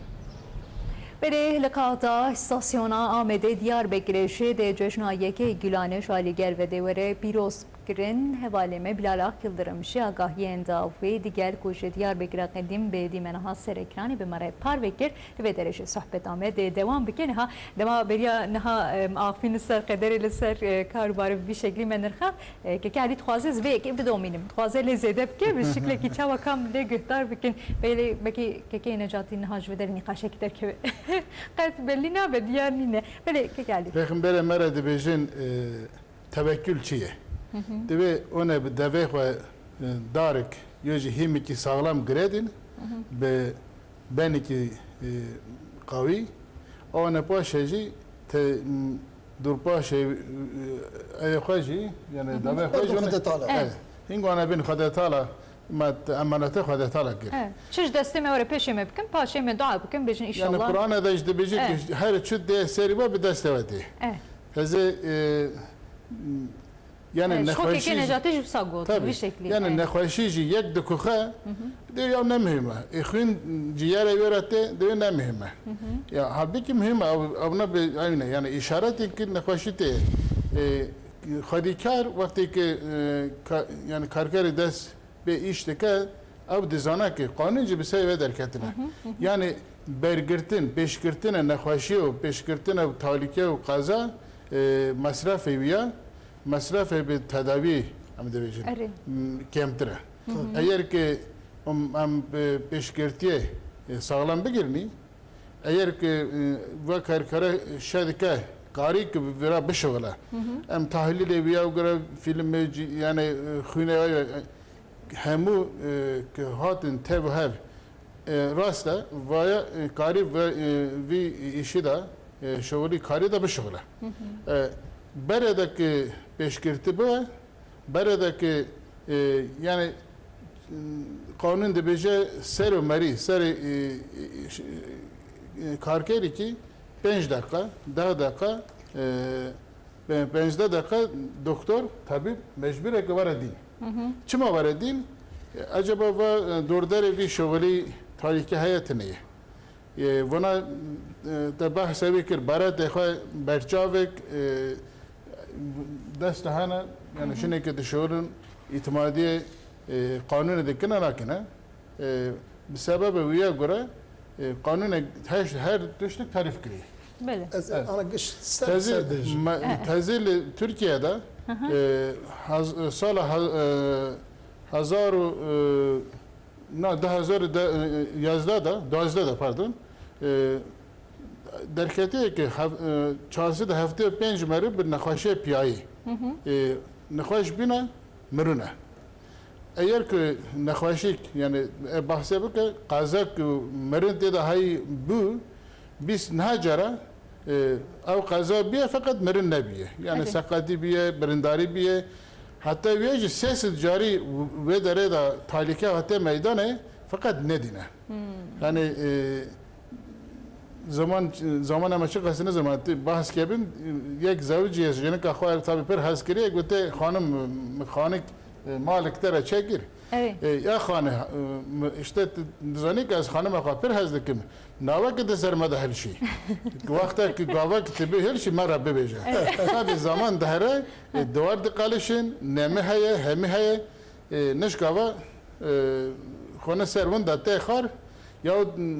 Belê, li qada îstasyona Amedê Diyarbekirê jî dê cejna yekê Gulanê ji alî gel ve dê were pîroz kirin. Hevalê me Bilal Ak Yildirim jî agahiyên da wê digel ku ji Diyarbekira qedîm bi dîmena ha ser ekranê bi me re parve kir. Li vê derê jî sohbeta me dê dewam bike. Niha dema beriya niha, em, axivîn li ser qederê, li ser, e, kar û barê bi vî şeklî me nirxand. E, Keke Elî dixwaze ez vê yekê bidomînim. Dixwaze lê zêde bike, bi şiklekî çawa kam lê guhdar bikin. Belê, belkî Keke Necatî niha ji vê derê nîqaşekî derkeve. Qet belî nabe, diyar nîne. Belê, Keke Elî. Pêxemberê me re dibêjin, e, Tevekkül çi ye? Hı hı. Divê one bi devê xwe, e, darik, yo jî hîmikî saxlam girêdin, hı hı, bi benikî, e, qawî. One paşê jî te, m, dûrpaşê, e, eyê xwe jî, yani, hı hı, devê xwe jî, Xwedê Teala. Evet. Hîn wane bin Xwedê Teala, me te emanetê Xwedê Teala kir. Evet. Çi ji destê me were pêşê me bikin, paşê me dua bikin, bêjin, yani, înşallah. Quranê de jî dibêje, evet, ki her çi dê serî be bi destê we tê. Evet. Hezê, e, yani, evet, nexweşî jî, Necatî jî wisa got, tabii, bi şeklî, yani, evet, nexweşî jî yek dikuxe, hı hı, dê ya ne muhîm e. E, xwîn ciyerê wê re tê, dê ne muhîm e. Hı hı. Ya, halbûkî muhîm e, ew, ew ne bi, ew ne, yani, îşaretê ki nexweşî tê. E, xwedîkar, wextê ki, e, ka-, yani, karkerê dest pê îş dike, ew dizane ki qanûn jî bi serê wê derketine. Hı hı, hı hı. Yani bergirtin, pêşgirtina nexweşiyê û pêşgirtina talîke û qeza, e, mesrefê wî ya, mesrefê bi tedawî, em dibêjin, erê, m, kêmtir e. Hı hı. Eger ki em, em bi pêşgirtiyê, e, saxlem bigirinî, eger ki, e, ve karkere şedike, karî ki bi vira bişixile. Hı hı. Em tahlîlê wî ya û gure fîlmê cî-, yani, e, xwînê wê, e, hemû, e, ki hatin tev û hev, e, rast e, vaya, e, karî ve, e, vî îşî de, e, şixulî karî de bişixile. Hı hı. E, berê de ki pêşgirtî bibe, berê de ki, e, yani, m, qanûn dibêje ser û merî, serê, e, e, ş-, e, karkerî ki pênc deqa, deh deqa, e, Pe-, pênzdeh deqa doktor, tabîb mecbûr e ku were dîn. Hı hı. Çima were dîn? E, acaba va, e, dorderê vî şixulî talîke heye tune ye? E, vana, e, te behsa wî kir, beretê xwe berçavek, e, dest hene, yani, hı hı, jinekê dişixulin îtimadiyê, e, qanûnê dikine nakine. E, bi sebebe wî ya gure, e, qanûnek her, her tiştek tarîf kiriye. Belê. Ez, evet, ana giş ser, tezî, ser bêjim, me-, evet, tezî li Tirkiye de, hı hı, e, haz-, e, sala ha-, e, hezar û, e, na, du hezar de, e, yazdeh de, duwazdeh de, pardon, e, derketiye ki hev-, e, çar sed heftê û pênc meriv bi nexweşiyê piyayî, hı hı, e, nexweş bîne, mirine. Eger ku nexweşîk, yani, e, behsê bike, qeza ku mirin tê de heyî bû, bîst niha cara, e, ew qeza biye, feqet mirin nebiye. Yani, evet, seqetî biye, birindarî biye. Heta wê jî sê sed carî wê derê de talîke hate meydanê, feqet nedîne. Hmm. Yani, e, zaman, zaman ama çi qesine zaman, tê bahs kebin, yek zewicî ye, jinika xwe tabî pir hez kiriye, gote, "Xanim, xanik, e, malik te re çekir." Evet. E, ya xane, e, işte tu dizanî ke ez xanima xwe pir hez dikim. Nawe ki di ser me de hilşî. Wexta ki gava ki tu bê hilşî me re bibêje. Tabi zaman dihere, e, duwar diqalişin, nemi heye, hemi heye. E, nişka ve, e, xwe ne ser winda tê xar, ya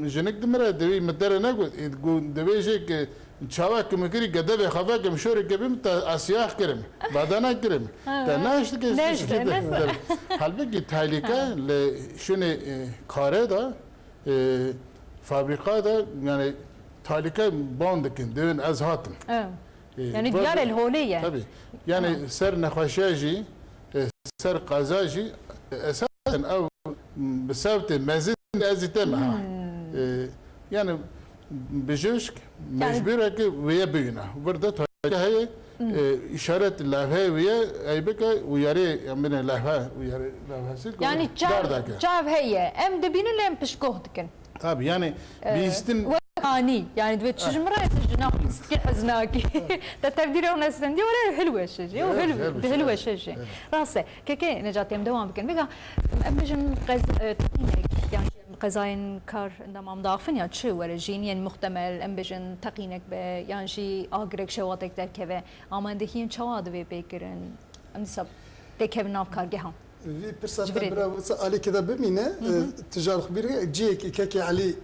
jinik dimire, divî mi dere negot, e, gu-, divê jê ki çawa ki mi kirî gedevê xwe vekim, şorê ke bim, te esiyah kirim, badana kirim. Ha, te ha. Neşt ke Neşt, neşt. Halbuki tehlike Ha. li şunê, e, kare de, e, fabrika de, yani tehlike ban dikin, divin ez hatim. Evet. E, Yani ve diyar el holê ye. Tabii. Yani Ha. ser nexweşiya jî, e, ser qeza jî, e, esasen ew bi sewtê mezin ez jî teme ha. Hmm. E, yani bijîşk Yani mecbûr e ki wê ye biyîne. Burada tehlike heye, Hmm. e, işaret levheyê wê ye, ey bike uyarê, yani levhe, uyarê levhesi Yani dar çav, dake. çav heye. Em dibînin lê em pişkoh dikin. Tabii yani Ee, bihîstin wek anî, yani divê tu ji min re tu ji nav pistikê hez nakî. Te tevdîra hûn ez stendiye were hilweşe jî, û Evet, hil-, hilweşe, di hilweşe evet, jî. evet. Rast e. Kekê Necatî, em devam bikin. Vêga em bijin qez-, e, teqînek, yan jî em qezayên kar endamam daxifin ya çi were jî, yên muhtemel, em bijin teqînek be, yan jî agirek şewatek derkeve. Amandehiyên çawa divê pê kirin? Em dîsa têkevin nav kargehan. Vî pirsa Ji te virê bira wisa alîkê de bimîne, Hı hı. e, tu jar xwe bîr ke, cihekî kekê Elî, e,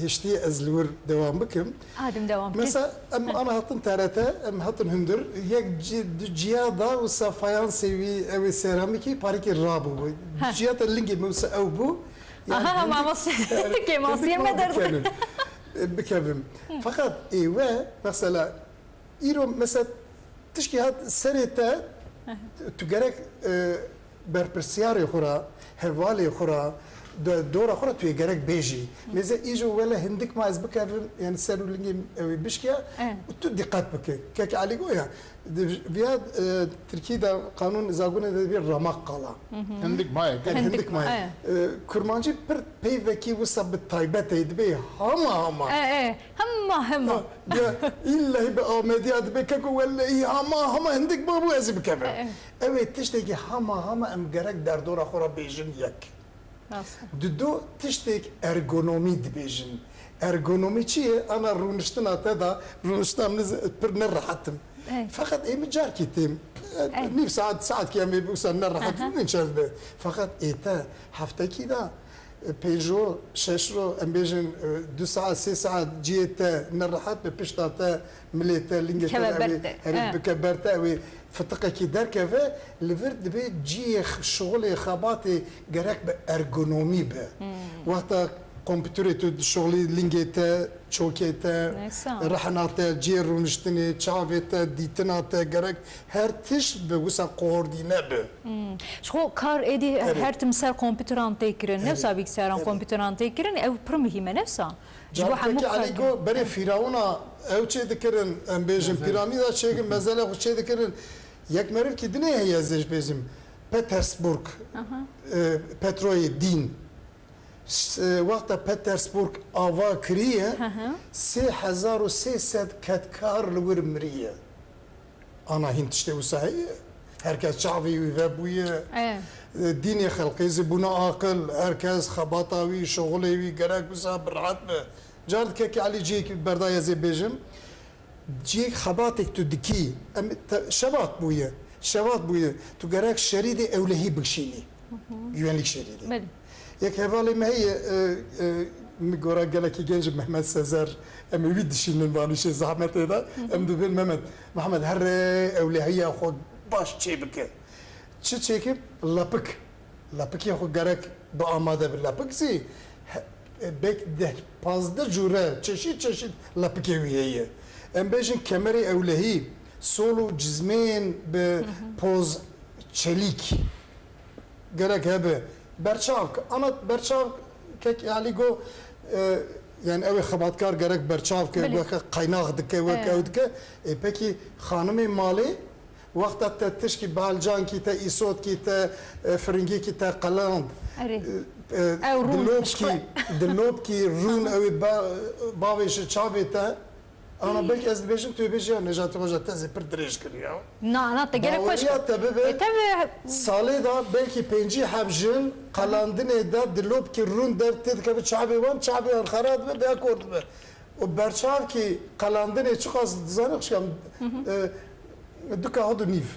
hiştiye ez li wir dewam bikim. Hadi em dewam bikin. Mesela em ana hatin T R T, em hatin hundir, yek ci-, du ciya da wisa fayansê wî, ew ê seramîkî, parîkê rabûbû. Heh. Ciya te lingê me wisa ew bû. Yani Aha, hindik, mamoste, yani kêmasiyê hindik me ma derdi. bikenin. E, bikevim. Hı. Fakat ê we, mesela, Îro, mesela, tişkî hat serê te, tu gerek, e, berpirsiyarê xwe re, hevalê xwe re, de-, dora xwe re tu yê gerek bêjî. Mêze îjo wele hindik ma ez bikevim, yani ser û lingê ew ê bişkiya, Evet. û tu dîqet bike. Kek Elî goya, di viya, e, Tirkî de qanûn zagonê de bir ramak qala. Hindik ma ye. Yani Hindik hindik ma ye. ma ye. E, Kurmancî pir peyvekî wisa bi taybet e, dibê hama hama. E, e. Hema, hema. Ha, ya, illahî bi Amediya dibe keko wellehî hema, hema hindik ma bû ez ê bikevim. E, e. Ew ê tiştekî hema, hema em gerek derdora xwe re bêjin yek. Rast. Dido tiştek ergonomî dibêjin. Ergonomî çi ye? Ana rûniştina te da, rûniştina min z-, pir nerehet im. E. Feqet ê min carkî têm. E, E. nîv saet, saetkî em ê wisa nerehet Aha. bûn çer dibe. Feqet ê te heftekî da, e, pênc ro, şeş ro, em bêjin, e, du saet, sê saet cihê te nerehet be, pişta te, milê te, lingê te Keve de ew ê ber te. herî He. bike ber te, ew ê fitiqekî derkeve, li vir dibê cihê x-, şixulê, xebatê gerek bi ergonomî be. Hmm. Wexta kompîterê tu dişixulî lingê te, çokê te, Neyse. rehna te, cihê rûniştinê, çavê te, dîtina te, gerek her tişt bi wisa koordîne be. Hmm. Ji xwe kar êdî Erê. her tim ser kompîteran tê kirin, ne Erê. wisa bilgisayran Erê. kompîteran tê kirin, ew pir muhîm e, ne wisa? Ji bo hemû Cartekî Elî kar got, berê Fîrawuna ew çê dikirin, em bêjin Mezele. pîramîda çêkin, mezele xwe çê dikirin. Yek merivkî dinê heye ez ê ji bêjim, Petersburg, Aha. e, petroyê dîn. S-, wexta Petersburg ava kiriye, Hı hı. sê hezar û sê sed kedkar li wir miriye. Ana hîn tiştê wisa heye. Herkes çavê wî vebûye. E. E, dînê xelqê zî bûne aqil. Herkes xebata wî, şixulê wî gerek wisa bi rehet be. Car dikekî Elî cihekî berdaye ez ê bêjim. Cihek xebatek tu dikî. Em te, şebat bûye. Şebat bûye. Tu gerek şerîdê ewlehî bikişînî. Hı hı. Güvenlik şerîdê. Belê. Yek hevalê me heye, e, e, min gora gelekî genc Mehmet Sezer, em ê wî dişînin vanîşê zehmetê de. Hı hı. Em dibên Mehmet, Mehmet herê ewlehiya xwe baş çê bike. Çi çêkim? Lepik. Lepikê xwe gerek bi amade bi. Lepik zî he-, e, bek deh, pazdeh cûre, çeşît çeşît lepikê wî heye. Em bêjin kemerê ewlehî, sol û cizmên bi Hı hı. poz çelîk. Gerek hebe. Berçavk. Ana berçavk kek Elî go, e, yani ew ê xebatkar gerek berçavk e, Belê. weke qaynax dike, weke Evet. ew dike. E, pekî xanimê malê, wexta te tişkî balcankî te, îsotkî te, e, firingîkî te qeland. Erê. E, e, Ew rûn dilopkî, piştre. dilopkî rûn ew ê ba-, bavêşe çavê te. Ana belkî ez dibêjim, tu bêjî ya Necatî Xoca tezê pir dirêj kiriye. Na, na, te gelek xweş. Baweriya te bibe, E, te bi salê de belkî pêncî heb jin qelandinê de dilopkî rûn der tê dikeve çavê wan, çavê wan xera dibe, vêya kor dibe. Û berçavkî qelandinê çiqas dizane xişkam, e, du ka hod û nîv.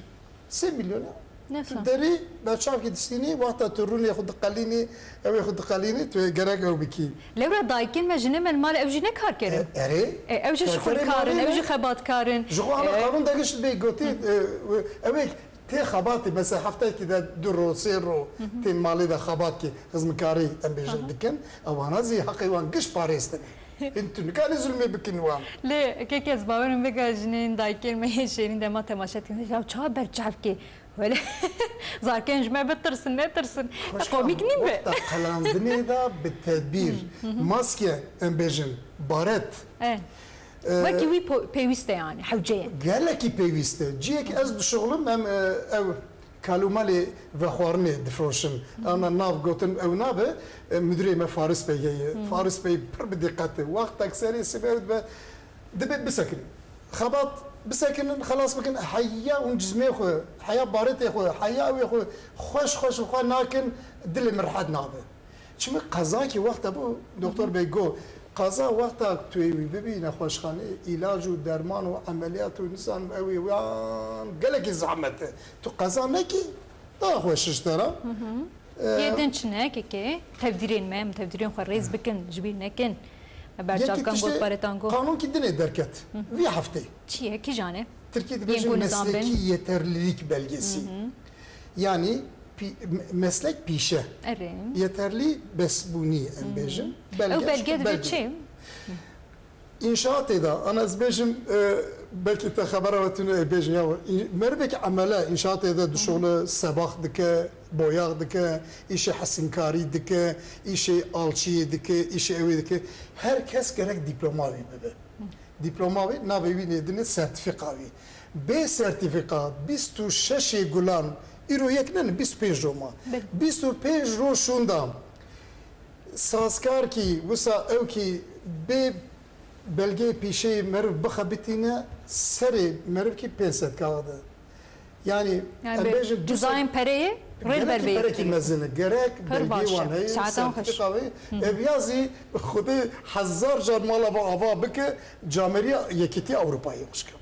Sê milyon e. Ne Tu fa. derî berçavkî distînî, wexta tu rûnê xwe diqelînî, ew ê xwe diqelînî, tu ê gerek ew bikî. Lewra dayikên me, jinê me li malê ew jî ne kar kirin. E, erê. E, ew jî Karkerê şixulkar in, malê ew ne? jî xebatkarin. Ji xwe ana E, qanûn de giş bê gotî, e, ew ê tê xebatê, mesela heftayekî de du ro, sê ro tê malê de xebat kê, xizmkarî em bêjin dikin, ewana zî heqê wan giş parêz tine. Hîn tu nikarî zulmê bikin wan. Lê kek ez bawerim vêga jinên dayikên me yê şêrîn dema temaşe dikin. Ya çawa berçavkê? Wele zarkên ji me bitirsin, netirsin. Te komîk nîn be. Wexta qelandinê de bi tedbîr, maske em bêjin, baret. E. E, Wekî wî po- pêwîst e yani, hewce ye. Gelekî pêwîst e. Ciyekî ez dişuxulim em, e, ew kalûmalê vexwarinê difroşin. Ana nav gotin ew nabe, e, müdürê me Faris Bey heye. Faris Bey pir bi diqet e. Wextek serê sibe ew dibe, dibe bisekin. Xebat bisekinin, xelas bikin, heya hûn cizmê xwe, heya baretê xwe, heya ewê xwe xweş xweş li xwe nakin, dilê min rehet nabe. Çimî qezakî wexta bû, doktor bey got, qeza wexta tu yê wî bibî nexweşxanê, îlac û derman û emeliyat û nizanim ew ê wan gelekî zehmet e. Tu qeza nekî, daha xweş ji te re. E, Yê din çi ne kekê? Tevdîrên me, em tevdîrên xwe rêz bikin, ji bîr nekin. Me Yekî berçavkan tiştê got, baretan got. Qanûnkî dinê derket. Vî heftê. Çi ye? Kîjan e? Tirkî Yên dibêjin ku nizam meslekî bin. Yeterlilik belgesi. Yani pi- me- meslek pîşe. Erê. Yeterli besbûnî em bêjin. Ew belge dibe çi? Înşaatê de, ana ez bêjim, e, belkî te xebera we tune ê bêjin ya. Î- Merivek emele înşaatê de dişole sebax dike, boyax dike, îşê hesinkarî dike, îşê alçiyê dike, îşê ewê dike. Her kes gerek dîploma wî bibe. Dîploma wî, navê wî nêdine sertîfîka wî. Bê sertîfîka bîst û şeşê gulan, îro yek ne, bîst û pênc roma. Bîst û pênc ro şûnda sazkarkî, wisa ewkî bê belgeyê pîşeyê meriv bixebitîne, serê merivkî pênc sed kaxid e. Yani, Yani em bêjin duzayên pereyê rêber vê perekî mezin e. Gerek belgê wan heye, sertîfîka wê. Ev ya zî xwedê hezar car mala va ava bike, camêriya Yekîtiya Ewropayê xwişke.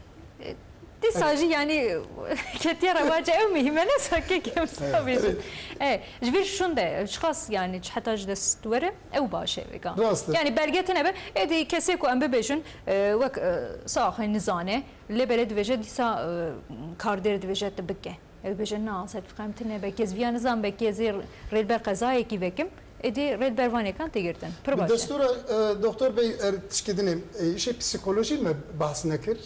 Dîsa jî yani ketiye revace ew muhîm e, ne sakê kem sabê. E, ji vîr şûnde, çiqas yani çi heta ji dest were, ew baş e vêga. Rast e. Yani belge tine be, êdî kesê ku em bibêjin, e, wek, e, saxê nizane, lê belê dibêje dîsa, e, kardêr dibêje tu bike. Ew dibêje na, sertîfîka min tune be, kes viya nizan be, kes ê rêlber qezayekî vekim, êdî rêlber van yekan tê girtin. Pir baş e. Bi destûra, e, doktor bey, er tişkî dinê, e, îşê psîkolojî me behs nekir.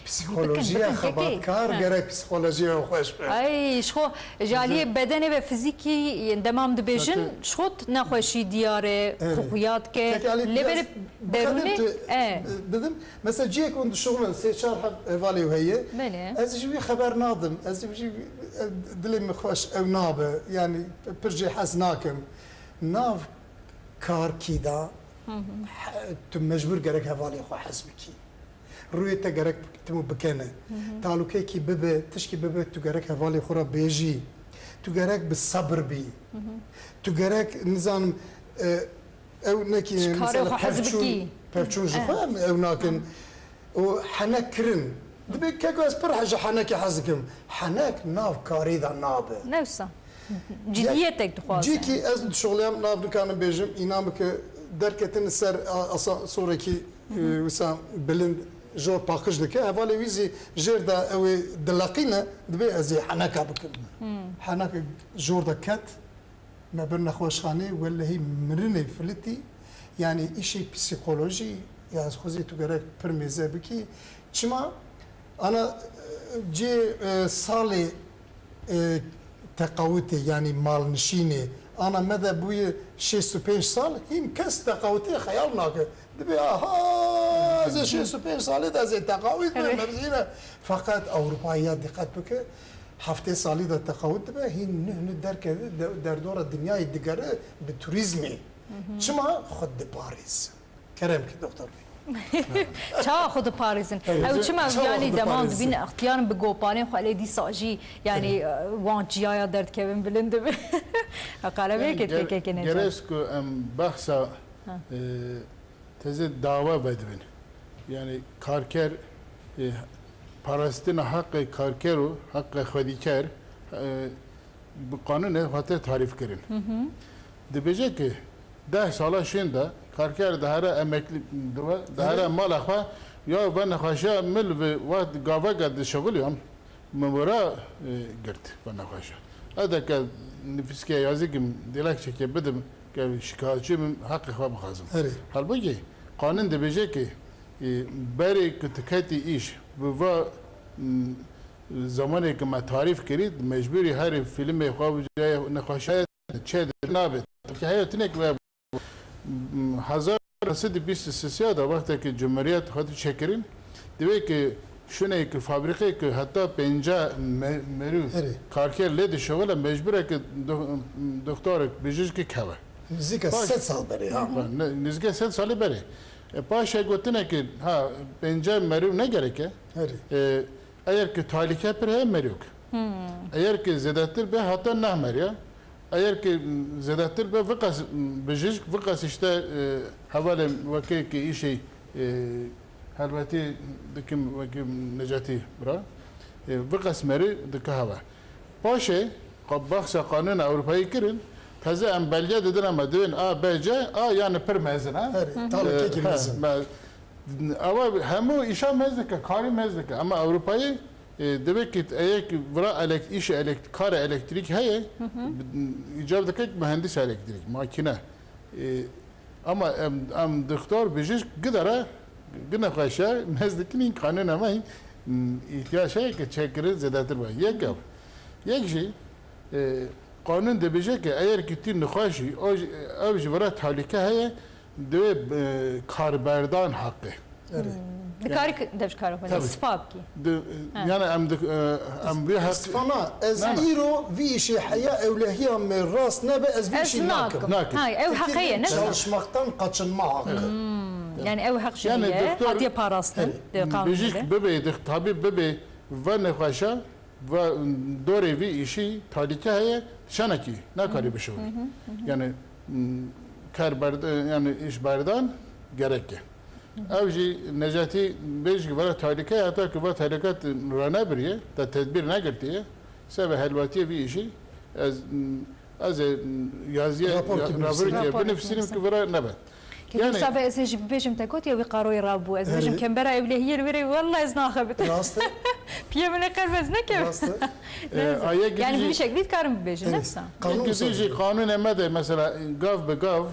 Psîkolojiya xebatkar gerek psîkolojiya xweş be. Ay, ji xwe ji aliyê bedenê ve fizîkî, yên demam dibêjin, ji xwe nexweşî diyar e, xuya dike. Lê belê derûnê, e. Didim, mesela ciyek hûn dişuxulin, sê çar heb hevalê wî heye. Belê. Ez ji wî xeber nadim. Ez ji wî, e, dilê min xweş ew nabe. Yani pir jê hez nakim. Nav karkî de, he, tu mecbûr gerek hevalê xwe hez bikî. Rûyê te gerek timu bikene. Talûkekî bibe, tişkî bibe, tu gerek hevalê xwe re bêjî. Tu gerek bi sebir bî. Tu gerek, nizanim, e, ew nekî, mesela pevçûn, pevçûn ji xwe em ew nakin. Û henek kirin. Dibê keko ez pir ji henekê hez dikim. Henek nav karê de nabe. Ne wisa. Ciddiyetek dixwaze. Cîkî ez dişuxuliyam, nav nikanim bêjim, înan bike derketin ser a-, asansorekî, e, wisa bilind jor paqij dike. Hevalê wî zî jêr de ew ê dileqîne, dibê ez ê heneka bikim. Heneka jor de ket, me bir nexweşxanê, welehî mirinê filitî. Yani îşê psîkolojî, ya ez xwezî tu gerek pir mêze bikî. Çima? Ana, e, cê, e, salê, e, teqawitê, yanî malnişînê, ana me de bûye şêst û pênc sal, hîn kes teqawitê xeyal nake. Dibê, aha, ez ê şêst û pênc salê de ez ê teqawit bim, ez yine. Feqet Ewropa ya diqet bike, heftê salî de teqawit dibe, hîn nuh nuh derkeve, de-, derdora dinyayê digere bi turîzmê. Çima? Xwe diparêz. Kerem ki, doktor bey. Çawa xwe diparêzin? Evet. Ew çima, çawa yanî xwe deman diparêzin? Dibîn extiyar bi gopanên xwe lê dîsa jî, yanî, e, wan çiyaya derdikevin bilind dibe. Qala vê Yani, ger-, P K K ne gerek ku em behsa, Ha. e, teze dawa vedibin. Yani karker, e, parastina heqê karker û heqê xwedîker, e, bi qanûnê hate tarîf kirin. Hı hı. Dibêje ki deh sala şên de karker dihere emeklî, dihere mala xwe, ya ve nexweşiya min li wext gaveke dişixuliyam, min wira, e, girt ve nexweşiya. Edeke nifîskiya yazî kim dilekçeke bidim, ke şikayetçî bim, heqê xwe bixwazim. Erê. Halbûkî qanûn dibêje ki, e, berê ku tu ketî îş, bi va, m, zamanê ku me tarîf kirî, mecbûrî herî fîlmê xwe bi cayê nexweşiya çê de nabe. Heye tinek ve hezar neh sed û bîst û sê de wextekî cumhuriyet xwe çêkirin, divê ki şûnê ki fabrîqê ki heta pênca me-, merû Erê. karker lê dişixule, mecbûr e ki do-, doktorek, bijîşkek heve. Nizîka Baş- sed sal berê, ha. Ne-, nizîka sed salî berê. E, paşê gotine ki, ha, pênca merû ne gerek e. Erê. E, Eger ki talîke pir heye, meriyok. Hmm. Eger ki zêdetir be, heta neh meriya. Eger ki, m, zêdetir be, viqas, m, bijîşk, viqas işte, e, hevalê wekê ki îşê, e, helbetî dikim wekî Necatî bira. E, viqas merî dike heve. Paşê, qa-, behsa qanûna Ewropayî kirin, teze em belge didin, em divên A, B, C, A yani pir mezin, ha? Herî, E, talîkekî he, mezin. me-, Ewa hemû îşa mez dike, karî mez dike. Ama Ewropayê, e, divê ki eyer ki vira elek-, îşê elek-, karê elektrîk heye, Hı hı. bi-, îcab dike ki mühendis elektrîk, makine. E, ama em, em doktor, bijîşk gidara, gine xweşe, mez dikin, în kanûn hema în, m, îhtiyaç heye ki çêkirin zêdetir be. Yek ev. Yek jî, e, qanûn dibêje ki eyer ki tu nixweş î, o jî, ev ji vira talîke heye, Divê, e, karberdan heqê. Erê. Hmm. Dikarî Yani, k-, dev ji kara xwe tabii. Spa bikî. Di-, Ha. yani em di-, e, em vê heq- Stefana, ez Ha. îro vî îşê heya ewlehiya me rast nebe, ez vî Ez îşê nakim. nakim. Nakim. Ha, ew heqê ye, ne? Çalışmaktan kaçınma hakkı. Hmm. Yani ew heq jî Yani heye, doktor hatiye parastin, Evet. di qanûnê Bijîşk de. bibe, di tabîb bibe, ve nexweşa, Ve dorê vî îşî talîke heye, şenekî nakarî bişuxulî. Hı hı, hı hı. Yani, m, kar berd-, yani îş berdan gerek e. Hı hı. Ev jî Necatî bêjî vera talîke, heta ki va talîke ranebiriye, te tedbîr negirtiye, sebe helwetiye vî îşî, ez, m, ez ê, m, yaziyê, Rapor ya-, ki raporê binivîsînim. ki Rapor binivîsînim binivîsînim. ki vira nebe. Kevin Yani Sabe, ez ê jî bibêjim, te gotiye wî qaroyê rabû. Ez bêjim, Erê. kembera ewlehiyê li wêrê, wela ez naxebitim. Rast e. Piyê min ê qelb ez nekim. Rast e. Neyse. E, aye Yani gidî bir jî şekilde dikarim bibêjim, Evet. nefsa. Qanûn Gidî jî sazî. qanûnê me de mesela gav bi gav, e,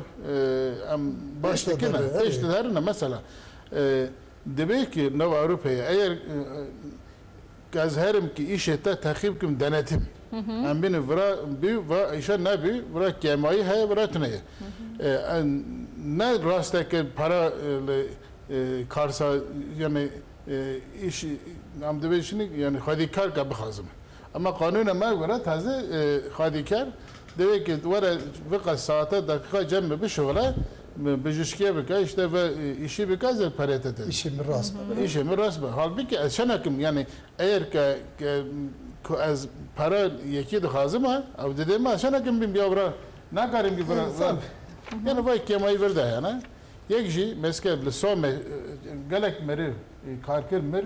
em baş Pêş de dikine, derê, pêş evet. de derine mesela. E, dibê ki nav Ewropayê, eger, e, Ez herim ki îşê te teqîb kim, denetim. Hı hı. Em bînin vira bî, vira îşe nebî, vira kêmayî heye, vira tune ye. Hı hı. E, en, ne rasteke para, e, li, e, karsa, yani, e, îş, em dibê şinî, yani, xwedîkarka bixwazim. Ama qanûna me göre taze, e, xwedîkar Divê ki were viqas saete, deqîqa cem mi bişuxile, mi bijîşkiye bike, işte ve, e, îşî bike, ez ê perê te te. Îşê min rast be. Îşê min rast be. Halbûkî ez şenekim, yani eger ke, ke, ku ez pere yekî dixwazim ha, ew didê me, ez şenekim bîm ya vira, nakarim bî vira. Evet, tabii. Yani vay kêmayî vir de yani. Yek jî meske li Somê, e, gelek meriv, e, karker mir,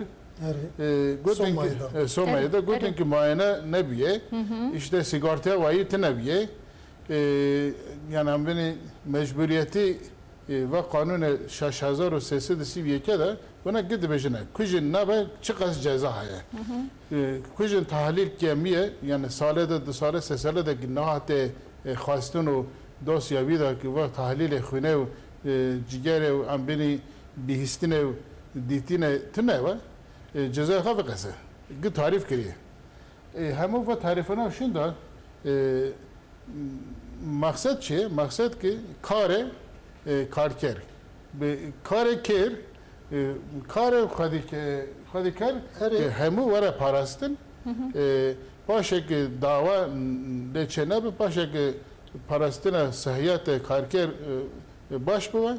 Erê. E, gotin ki, Somayê de. e, Somayê de Erê, gotin erê. ki muayene nebûye. Hı hı. İşte sigortaya wayî tune bûye. E, yani em binî mecburiyetî, e, ve qanûnê şeş hezar û sê sed û sî û yek de buna gid dibêjine. Kujin nabe çiqas ceza heye. Hı hı. E, kujin tahlîl kemiye, yani sale de, du sale, sê sale de ki nehate, e, xwestin û dosya wî de ki ve tahlîlê xwîne û, e, cigerê û em binî bihîstinê û dîtînê tune we. E, cezayê xwe viqese. Gi tarîf kiriye. E, hemû ve tarîfana şûn de, e, maqsed çi ye? Maqsed ki karê, e, karker. Bi karê kêr, e, karê xwedîke-, xwedîker, Erê. e, hemû were parastin. Hı hı. E, paşê ki dawa lê çênebe, paşê ki parastina sihiyetê karker, e, e, baş bibe.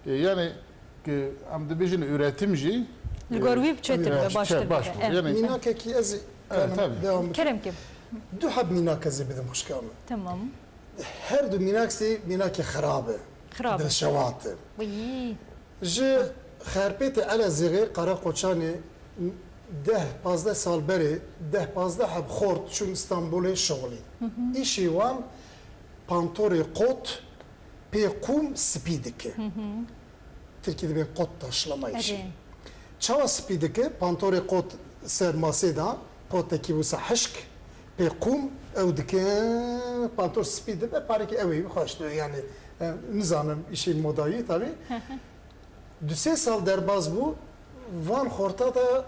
E, yani Ki em dibêjin üretim jî, Li gor wî biçêtir be, Evet. baştir be. Baş bû. Evet. Yani Mînakekî ez ê Evet, kanim tabii. devam bikim. Kerem kim? Du heb mînak ez ê bidim xwişka min. Tamam. Her du mînak sê mînakê xirab e. Xirab e. Dilşewat e. Wî. Ji Xerpêtê Elezîxê Qereqoçanê deh pazdeh sal berê deh pazdeh heb xort çûn Stenbolê şixulî. Hı hı. Îşê wan pantorê qot pê qûm spî dike. Hı hı. Tirkî dibên qot taşlama îşî. Erê. Çawa spî dike? Pantorê qot ser masê da, qotekî wisa hişk, pê qûm ew dike, pantor spî dibe, parekî ew ê xweş dibe. Yani, e, nizanim îşê modayî tabii. Hı hı. Du sê sal derbas bû, van xorta da,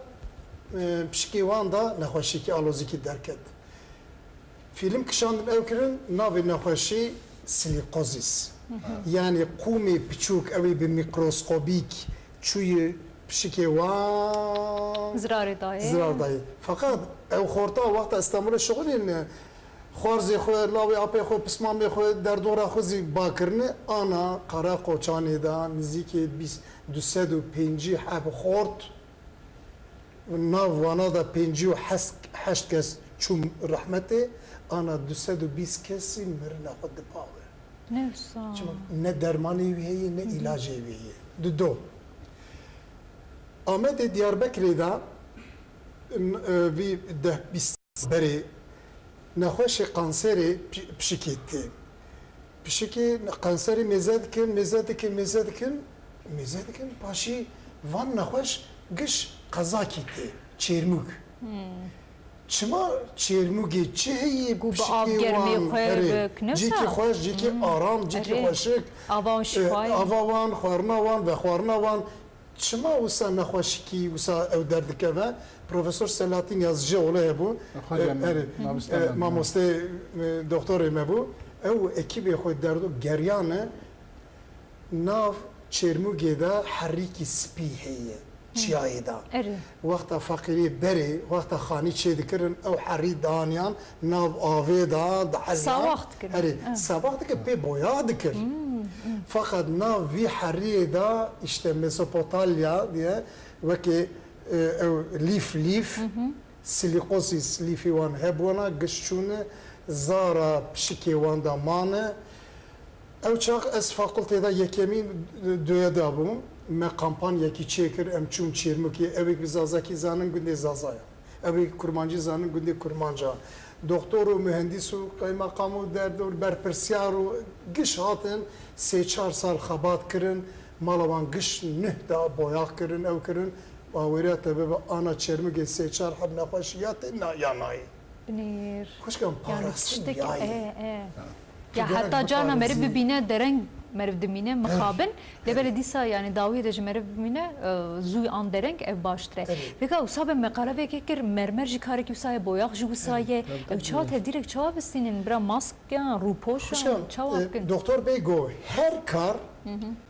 e, pişikê wan da nexweşiyekî alozîkî derket. Fîlm kişandin ew kirin, navê nexweşî silîqozîs. Hı hı. Yani qûmê piçûk, ew ê bi mîkroskobîk çûyî pişikê wan Zirarê dayê. zirar dayê. Feqet ew xorta wexta Stenbolê şixulîn, xwarzê xwe, lawê apê xwe, pismamê xwe, derdora xwe zî ba kirine, ana Qereqoçanê de nizîkê bîst, du sed û pêncî heb xort, nav wana de pêncî û heşt kes çû rehmetê, ana du sed û bîst kesî mirine xwe di pawe. Ne wisa. Çima ne dermanê wî heye, ne Hı hı. îlacê wî heye. Di do. Amedê Diyarbekirê de, n-, e, vî deh bîst berê nexweşê kanserê pi-, pişikê tê. Pişikê kanserê mêze dikin, mêze dikin, mêze dikin, mêze dikin. Paşî van nexweş giş qezakî tê, çêrmûg. Hmm. Çima çêrmûgê çi heye Ku bi pişikê av germê wan, xwe erê, bik, ne cîkî wisa? xweş, cîkî Hmm. aram, cîkî Erê. xweşik, Ava wan e, şifa ye. ava wan, xwarina wan, vexwarina wan. Çima wisa nexweşikî wisa ew derdikeve? Profesor Selahattin Yazıcıoğlu hebû. Xwediyê E, me, erê, mamoste e, me. mamostê, e, doktorê me bû. Ew ekîbê xwe derdo geriyane nav çêrmûgê de herîkî spî heye, çiyayê de. Erê. Wexta feqîrê berê, wexta xanî çêdikirin, ew herî daniyan, nav avê de diheliyan. Sawax dikir. Erê, Evet. sawax dikir, pê boya dikir. Hmm, hmm. Feqet nav vî heriyê de îşte Mezopotamya diye wekê, e, ew lîf lîf, Hı hı. silîqozîs lîfê wan hebûna, giş çûne zara pişikê wan de mane. Ew çax ez fakultê de yekemîn, e, doye de bûm. Me kampanyekî çêkir, em çûn Çêrmûkê. Ew ê bi zazakî zanin, gundê Zaza ya. Ew ê kurmancî zanin, gundê Kurmanca. Doktor û muhendîs û qeymeqam û derdor berpirsiyar û giş hatin, sê çar sal xebat kirin, mala wan giş nuh da boyax kirin, ew kirin, baweriya te bibe ana Çermûgê sê çar heb nexweşiya tê na ya nayê. Binêr. Xwişkan, Yani parastin tiştek, yayê. e, e. Ya Gerek heta carna meriv biparêzî. bibîne dereng meriv dimîne, mixabin. Lê belê dîsa yani dawiyê de ji meriv bimîne, e, zû an dereng ev baştir e. Evet. Vêga wisa be me qala vê kir, mermer jî karekî wisa ye, boyax jî wisa ye. Tabii, Ew tabii. çawa tevdîrek çawa bistînin? Bira mask yan, rûpoş yan, Xwişkan, çawa e, bikin? Doktor Bey got, her kar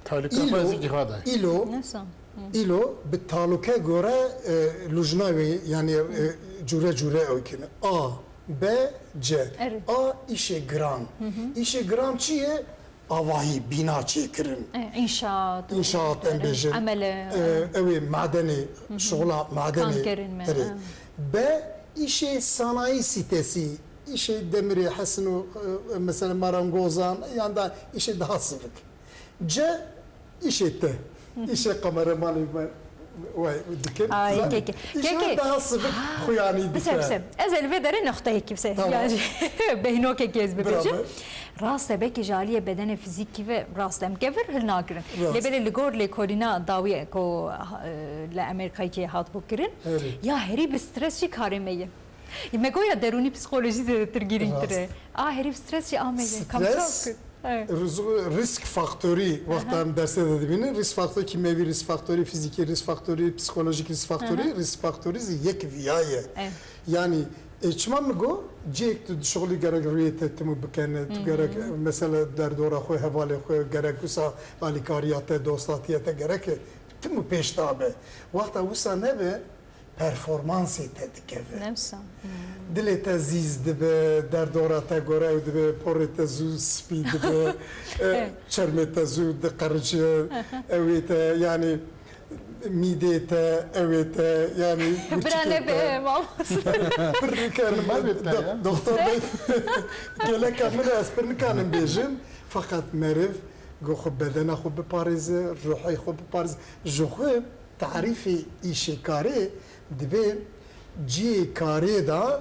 Talûka îlo, xwe zî cihada ye. îlo, Nefsa. Hı. îlo bi talûke gore, e, lûjna wê, yani, e, cûre cûre ew kine. A, B, C. Evet. A, îşê giran. Hı hı. Îşê giran çi ye? Avahî, bîna çêkirin. E, înşaat, İnşaat, em bêjin. Emele. E, ew ê madenê, Hı hı. şixula madenê. Kankerin me, Erê. ha. B, îşê sanayî sîtesî, îşê demirê hesin û, e, mesela marangozan, yan da îşê daha sivik. C, îşê te. Hı hı. Îşê kameramanê me. Wê dikin. Ay, Zanî. keke. Îşê Keke. daha sivik Ha. xuyanî Bise, dike. bise. Ez ê li vê derê noqteyekî bise. Tamam. Yani, behnokekî ez bibêjim. Bravo. Rast e, belkî ji aliyê bedenê fizîkî ve rast em kevir hilnagirin. Rast. Lê belê li gor lêkolîna dawiyê ku, e, li Amerîkayê hat bû kirin, Evet. ya herî bi stres jî karê me ye. Me goya derûnî psîkolojî zêdetir girîngtir e. Rast. A herî bi stres jî a me ye. Kam Stres, çav kir? Evet. riz-, risk faktorî wexta Aha. em dersê de dibînin, risk faktorî kîmyevî, risk faktorî fizîkî, risk faktorî psîkolojîk, risk faktorî, Aha. risk faktorî zî yek viya ye. Evet. Yani, e, çima min got, cihek tu dişixulî gerek rûyê te timû bikene, tu Hı hı. gerek, e, mesela derdora xwe, hevalê xwe, gerek wisa alîkariya te, dostatiya te gerek e, timû pêş da be. Wexta wisa nebe, performansê te dikeve. Ne wisa. Dilê te zîz dibe, derdora te gorew dibe, porê te zû spî dibe, e, Evet. çermê te zû diqerice, ewê te, yanî mîdê te, ewê te, yanî Bira guçikê nebe te. Mamoste. Pir nikarim, Mabê te do-, ya. Doktor Bey, geleka min ez pir nikarim bêjim, feqet meriv go xwe bedena xwe biparêze, ruhê xwe biparêze. Ji xwe tarîfê îşê karê dibe cihê karê de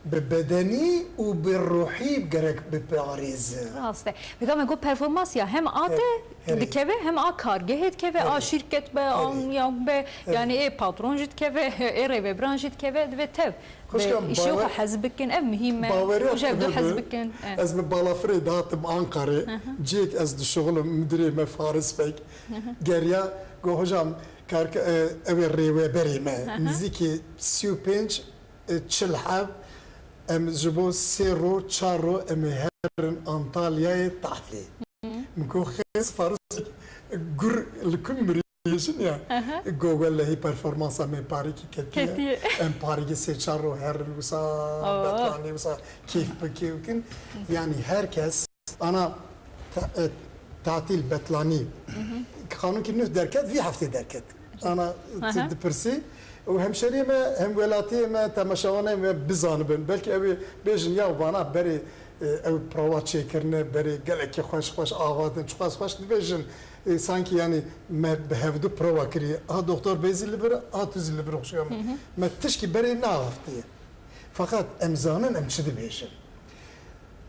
bi bedenî û bi ruhî gerek biparêze. Rast e. Vêga me got performans ya hem a te Herê, herê. Dikeve hem a kargehê dikeve, a Herê. Şîrket be, a Herê. Yanî be, Herê. Yanî ê patron jî dikeve, ê rêvebiran jî dikeve, divê tev. Xwişka bi îşê xwe bawer-, hez bikin, ev muhîm e. Baweriya Û ji hev du hez bikin. E. Ez bi balafirê dihatim Ankarê. Hı hı. Cihêk ez dişuxilim, müdürê me Faris Bey. Hı hı. Geriya, got, "Hocam, karke-, e, ew ê rêweberê me, Hı hı. Nizîkî sî û pênc, e, çil heb, em ji bo sê ro, çar ro em ê herin Antalyayê tatilê." Hı. Min got, "Xêz Faris Bey, gur li ku mirî?" Jin ya. Aha. Go, "Wellehî performansa me parêkî ketiye. Ketiye. Em parêkî sê çar ro herin wisa, Oo. Betlanî wisa keyf bi keyf kin." Yanî her kes ana ta-, e, tatil Betlanî. Hı hı. Qanûnkî nuh derket, vî heftê derket. Ana Aha. Dipirsî û hemşeriyê me, hem welatiyê me, temaşevanê me bizanibin. Belkî ew ê bêjin, "Ya vana berê, e, ew prova çêkirine, berê gelekî xweş xweş ava din, çiqas xweş dibêjin." E, sankî, yanî, me bi hevdu prova kiriye. A Doktor Bey zî li vir, a tu zî li vir, xweşiya min. Hı hı. Me tişkî berê neaxiftiye. Feqet em zanin em çi dibêjin.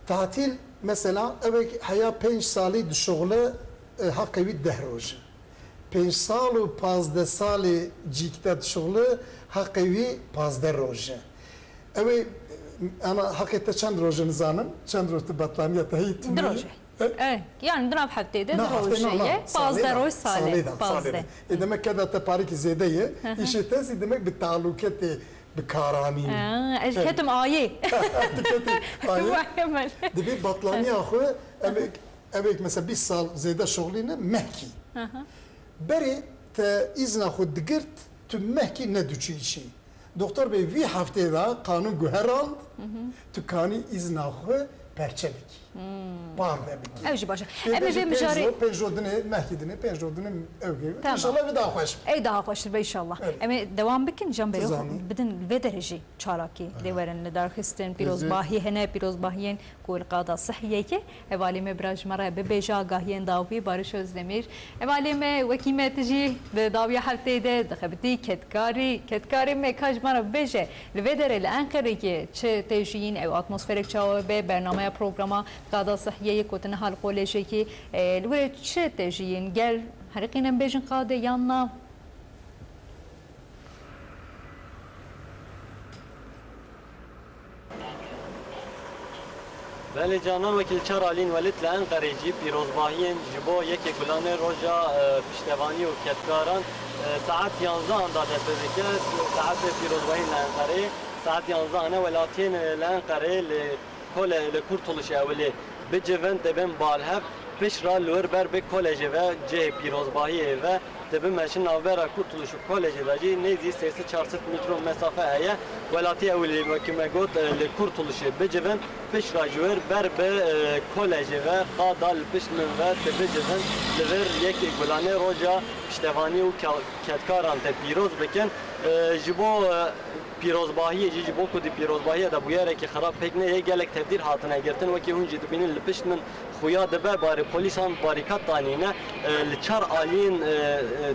Tatil, mesela, ewek heya pênc salî dişuxile, e, heqê wî deh roj e. Pênc sal û pazdeh salî cîk de dişuxile, heqê wî pazdeh roj e. Ew ê, ana, heqê te çend roj e nizanim? Çend roj tu betlaniya te heyî tune? Du roj e. E? E, yanî di nav heftê de Na, du heftê roj na, na, ye. Pazdeh roj salê. Salê de, salê de. Pazdeh. E, demek keda te parîkî zêde ye. Hı hı. Îşê te zî demek bi talûke tê, bi karanî. Ha, ez E. ketim ayê. Tu ketî ayê. Vay aman. Dibê batlaniya xwe, em ê, em ê mesela bîst sal zêde şoxlîne mehkî. Hı hı. Berê te îzna xwe digirt, tu mehkî nediçû îşî. Doktor Bey vî heftê de qanûn guherand, Hı hı. tu kanî îzna xwe perçe bikî. Hmm. Parve bikî. Ew jî baş e. Em ê vê mijarê pênc ro, pênc ro dinê, mehkî dinê, pênc ro dinê ew gê. Tamam. Înşallah vê daha xweş. Ey daha xweştir be înşallah. Evet. Em ê dewam bikin, Can Bey, Tizanî. Bidin vê derê jî çalakî Aha. lê werin li dar xistin, Pêzî. Pîrozbahî hene, pîrozbahiyên ku li qada sihiyekê. Hevalê me bira ji me re bibêje agahiyên dawî, Barış Özdemir. Hevalê me, wekî me tu jî di dawiya hefteyê de dixebitî kedkarî, kedkarê me ka ji me re bibêje, li vê derê li Enqereyê çi tê jiyîn, ew atmosferek çawa be, bernameya programa qada sihiyeyê ku tu niha li kolejekî, e, li wir çi tê jiyîn, gel heriqîn em bêjin qadê yan na? Belê canan, wekî li çar alîn welêt li Enqerê jî pîrozbahiyên ji bo yekê Gulanê roja, e, piştevanî û kedkaran, e, saet yanzdehan da dest pê dike. Saetê pîrozbahiyên li Enqerê saet yanzdehan e. Welatiyên, e, li Enqerê li Kole-, li Kurtuluşê ewilê bicivin, dibin balhev, pişt re li wir ber bi kolejê ve, cihê pîrozbahiyê ve, dibi meşin navbera Kurtuluş û kolejê de jî nêzî sê sed çar sed mîtro mesafe heye. Welatî ewilî wekî me got, e, li Kurtuluşê bicivin, pişt re ji wir ber bi, e, kolejê ve, qada li pişt min ve dibicivin, li vir yekê Gulanê roja piştevanî û ke-, kedkaran te pîroz bikin. E, ji bo, e, pîrozbahiyê jî, ji bo ku di pîrozbahiya de bûyerekî xirab pêk neyê, gelek tevdîr hatine girtin. Wekî hûn jî dibînin li pişt min xuya dibe, barê polîsan barîkat danîne. E, li çar aliyên, e, e,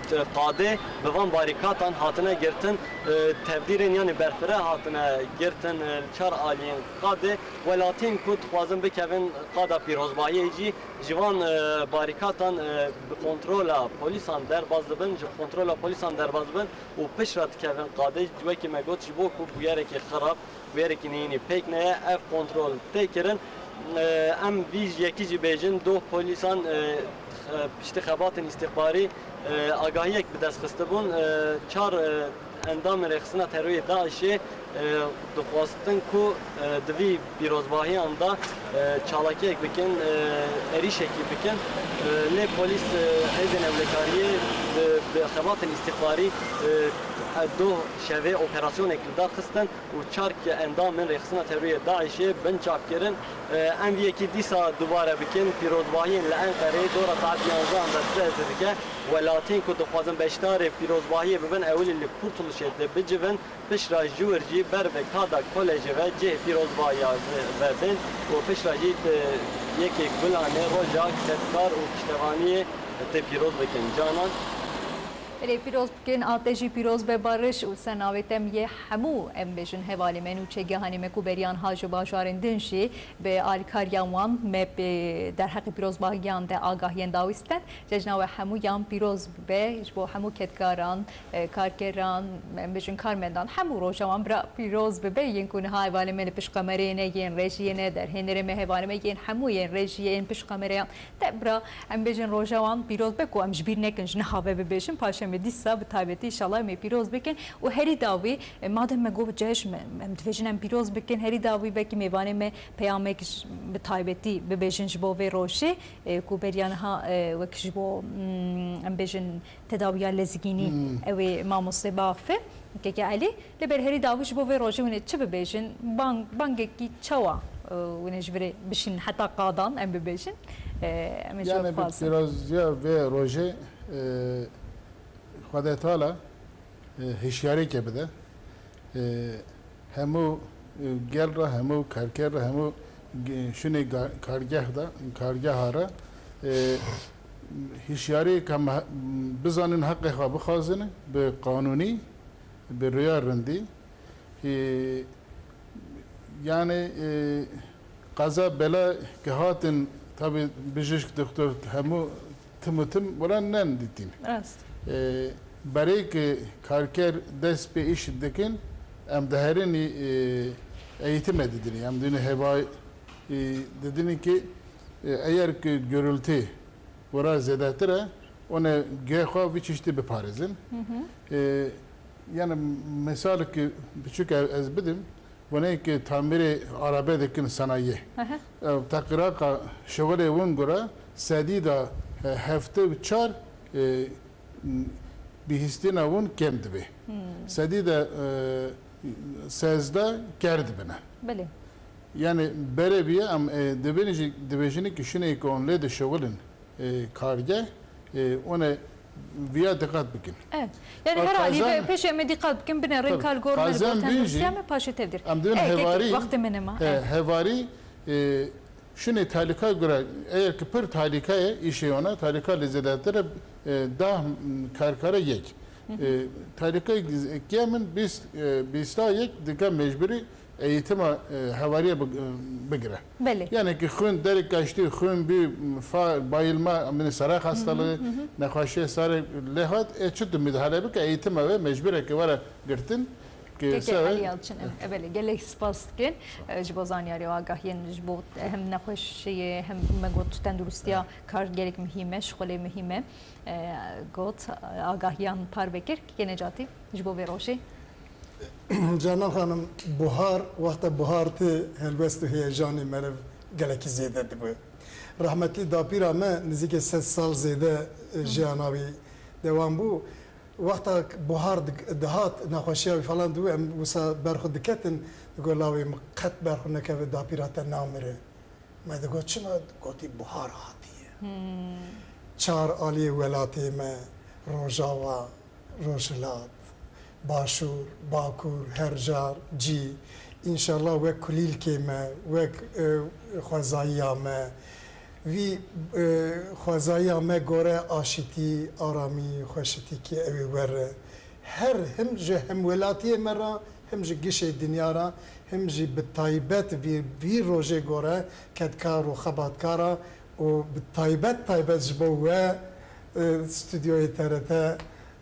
t-, t-, qadê bi van barîkatan hatine girtin. E, tevdîrên, yanî berfireh hatine girtin, e, li çar aliyên qadê. Welatiyên ku dixwazin bikevin qada pîrozbahiyê jî ji van, e, barîkatan, e, bi kontrola polîsan derbas dibin, ji kontrola polîsan derbas dibin û pişt re dikevin qadê, wekî me got, ji bo ku bûyerekî xirab, bûyerekî neyînî pêk neye, ev kontrol tê kirin. E, em vî yekî jî bêjin, doh polîsan, e, piştî xebatên îstîxbarî, e, agahiyek bi dest xistibûn. E, çar, e, endamên rêxistina terorê DAIŞê E, dixwastin ku, e, di vî pîrozbahiyan de, e, çalakiyek bikin, e, êrîşekî bikin. E, lê polîs, e, hêzên ewlekariyê bi, bi xebatên îstîxbarî, e, e, doh şevê operasyonek li dar xistin û çar endamên rêxistina terorê DAIŞê binçav kirin. E, em vî yekî dîsa dubare bikin, pîrozbahiyên li Enqereyê dora saet yanzdehan de dest dike. Welatên ku dixwazin beşdarê pîrozbahiyê bibin, ewilî li Kurtuluşê dê bicivin. Piştre ji wir jî ber bi Kada Kolejê ve cihê pîrozbahiya ve bên û piştre jî di yekê Gulanê roja kedkar û piştevaniyê te pîroz bikin. Canan. Belê pîroz bikin, a te jî pîroz be Barış û ser navê te em yê hemû em bêjin hevalê me nûçegehanê me ku beriyan ha ji bajarên din jî bi alîkariya wan me bi derheqê pîrozbahiyan de agahiyên dawî stend. Cejna we hemûyan pîroz bibe ji bo hemû kedkaran, e, karkeran, em bêjin karmendan, hemû roja wan bira pîroz bibe. Yên ku niha hevalê me li pişt kamereyê ne, yên rejiyê ne, derhênerê me, hevalê me yên hemû yên rejiyê, yên pişt kamereyan. Te bira, em bêjin roja wan pîroz be ku em ji bîr nekin, ji niha ve bibêjin, paşê me dîsa bi taybetî înşallah em ê pîroz bikin. Û herî dawî, e, madem me got cejn, em, em dibêjin em pîroz bikin, herî dawî belkî mêvanê me peyamek ji, bi taybetî bibêjin ji bo vê rojê, e, ku beriya niha, e, wek ji bo, mm, em bêjin tedawiya lezgînî, Hmm. ew ê mamostê biaxife, Keke Elî. Lê ber herî dawî ji bo vê rojê hûn ê çi bibêjin? Bang, bangekî çawa, e, hûn ê ji virê bişînin heta qadan em bibêjin? E, em ê ji we Yani bi bixwazin. Pîroziya vê rojê, e, Xwedê Teala, e, hişyariyeke bide. E, hemû, e, gel re, hemû karker re, hemû ge-, şûnê ga-, kargeh de, kargeha re, e, hişyariyeke me-, bizanin heqê xwe bixwazin bi qanûnî, bi rêya rindî. E, yani, e, qeza bela ke hatin, tabi bijîşk doktor hemû tim û tim wela nen dîtin. Rast. E, berê ke karker dest pê îş dikin, em diherin, e, eğitime didin. Em didin heva, e, didin ki, e, eğer ki gürültü wera zêdetir e, one gê xwe vî çeşitî biparêzin. Hı hı. E, yani misalek biçûk ez, ez bidim, Wanê ke tamîrê arabe dikin senayiyê. Hı hı. Ew teqiraqa şixulê win gure sedî de, e, heftê û çar, e, bihîstina win kêm dibe. Hmm. Sedî de, e, sêzdeh ker dibine. Belê. Yani berê biye em, e, dibin jî dibêjin ki şinê ku hûn lê dişixulin, e, kargeh, e, one viya diqet bikin. Evet. Yani her halî ve peşê me dîqat bikin, binerên kar gor me li gor tenduristiya me paşê tevdir. Em dibin hevarî, wextê me nema. He, hevarî, e, şinê talîka gure, eger ki pir talîka ye, îşê wana, talîka li zêdetir e, e, dah, m, karkare yek. Hı hı. E, talîka kêm in bîst, e, bîsta yek dike mecburî eğitima, e, hevariye big-, e, bigire. Belê. Yani ki xwîn derek kaçtî, xwîn bî, fa, bayılma, yani serek hastalığı, hı hı, nexweşiye serek lê hat, e, çi tu müdahale bike, eğitime ve mecbure ki were girtin. Ki Keke seve- Elî Yalçın, e, belê, gelek spas dikin, e, ji bo zanyarî û agahiyên ji bo hem nexweşiyê, hem me got tenduristiya kar gelek muhîm e, şixulê muhîm e. E, got, agahiyan parve kir, Keke Necatî, ji bo vê rojê. Canan Xanim, buhar, wexta buhar tê, helwest û heyecanê meriv gelekî zêde dibe. Rahmetlî dapîra me nizîkê sed sal zêde, e, jiyana wî dewam bû. Wexta buhar di-, dihat, nexweşiya wî falan dibû, em wisa ber xwe diketin, digot, lawê min qet ber xwe nekeve, dapîra te namire. Me digot, çima? Gotî, buhar hatiye. Hmm. Çar aliyê welatê me, Rojava, Rojhilat, Başûr, Bakur, her car, cî, înşallah wek kulîlkê me, wek, e, xwezayiya me, vî, e, xwezayiya me gore aşîtî, aramî, xweşitîkî ew ê were. Her him ji hemwelatiyê me re, him ji gişê dinya re, him jî bi taybet vî, vî rojê gore kedkar û xebatkara û bi taybet, taybet ji bo we, e, stûdyoyê T R T,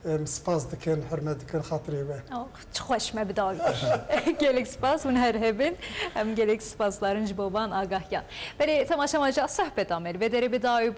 em spas dikin, hurmet dikin xatirê we. Oh, çi xweş me bi dawî kir. Gelek spas, hûn her hebin. Em gelek spasdarin ji bo van agahiyan. Belê, temaşevaja sohbeta me li vê derê bi dawî bû.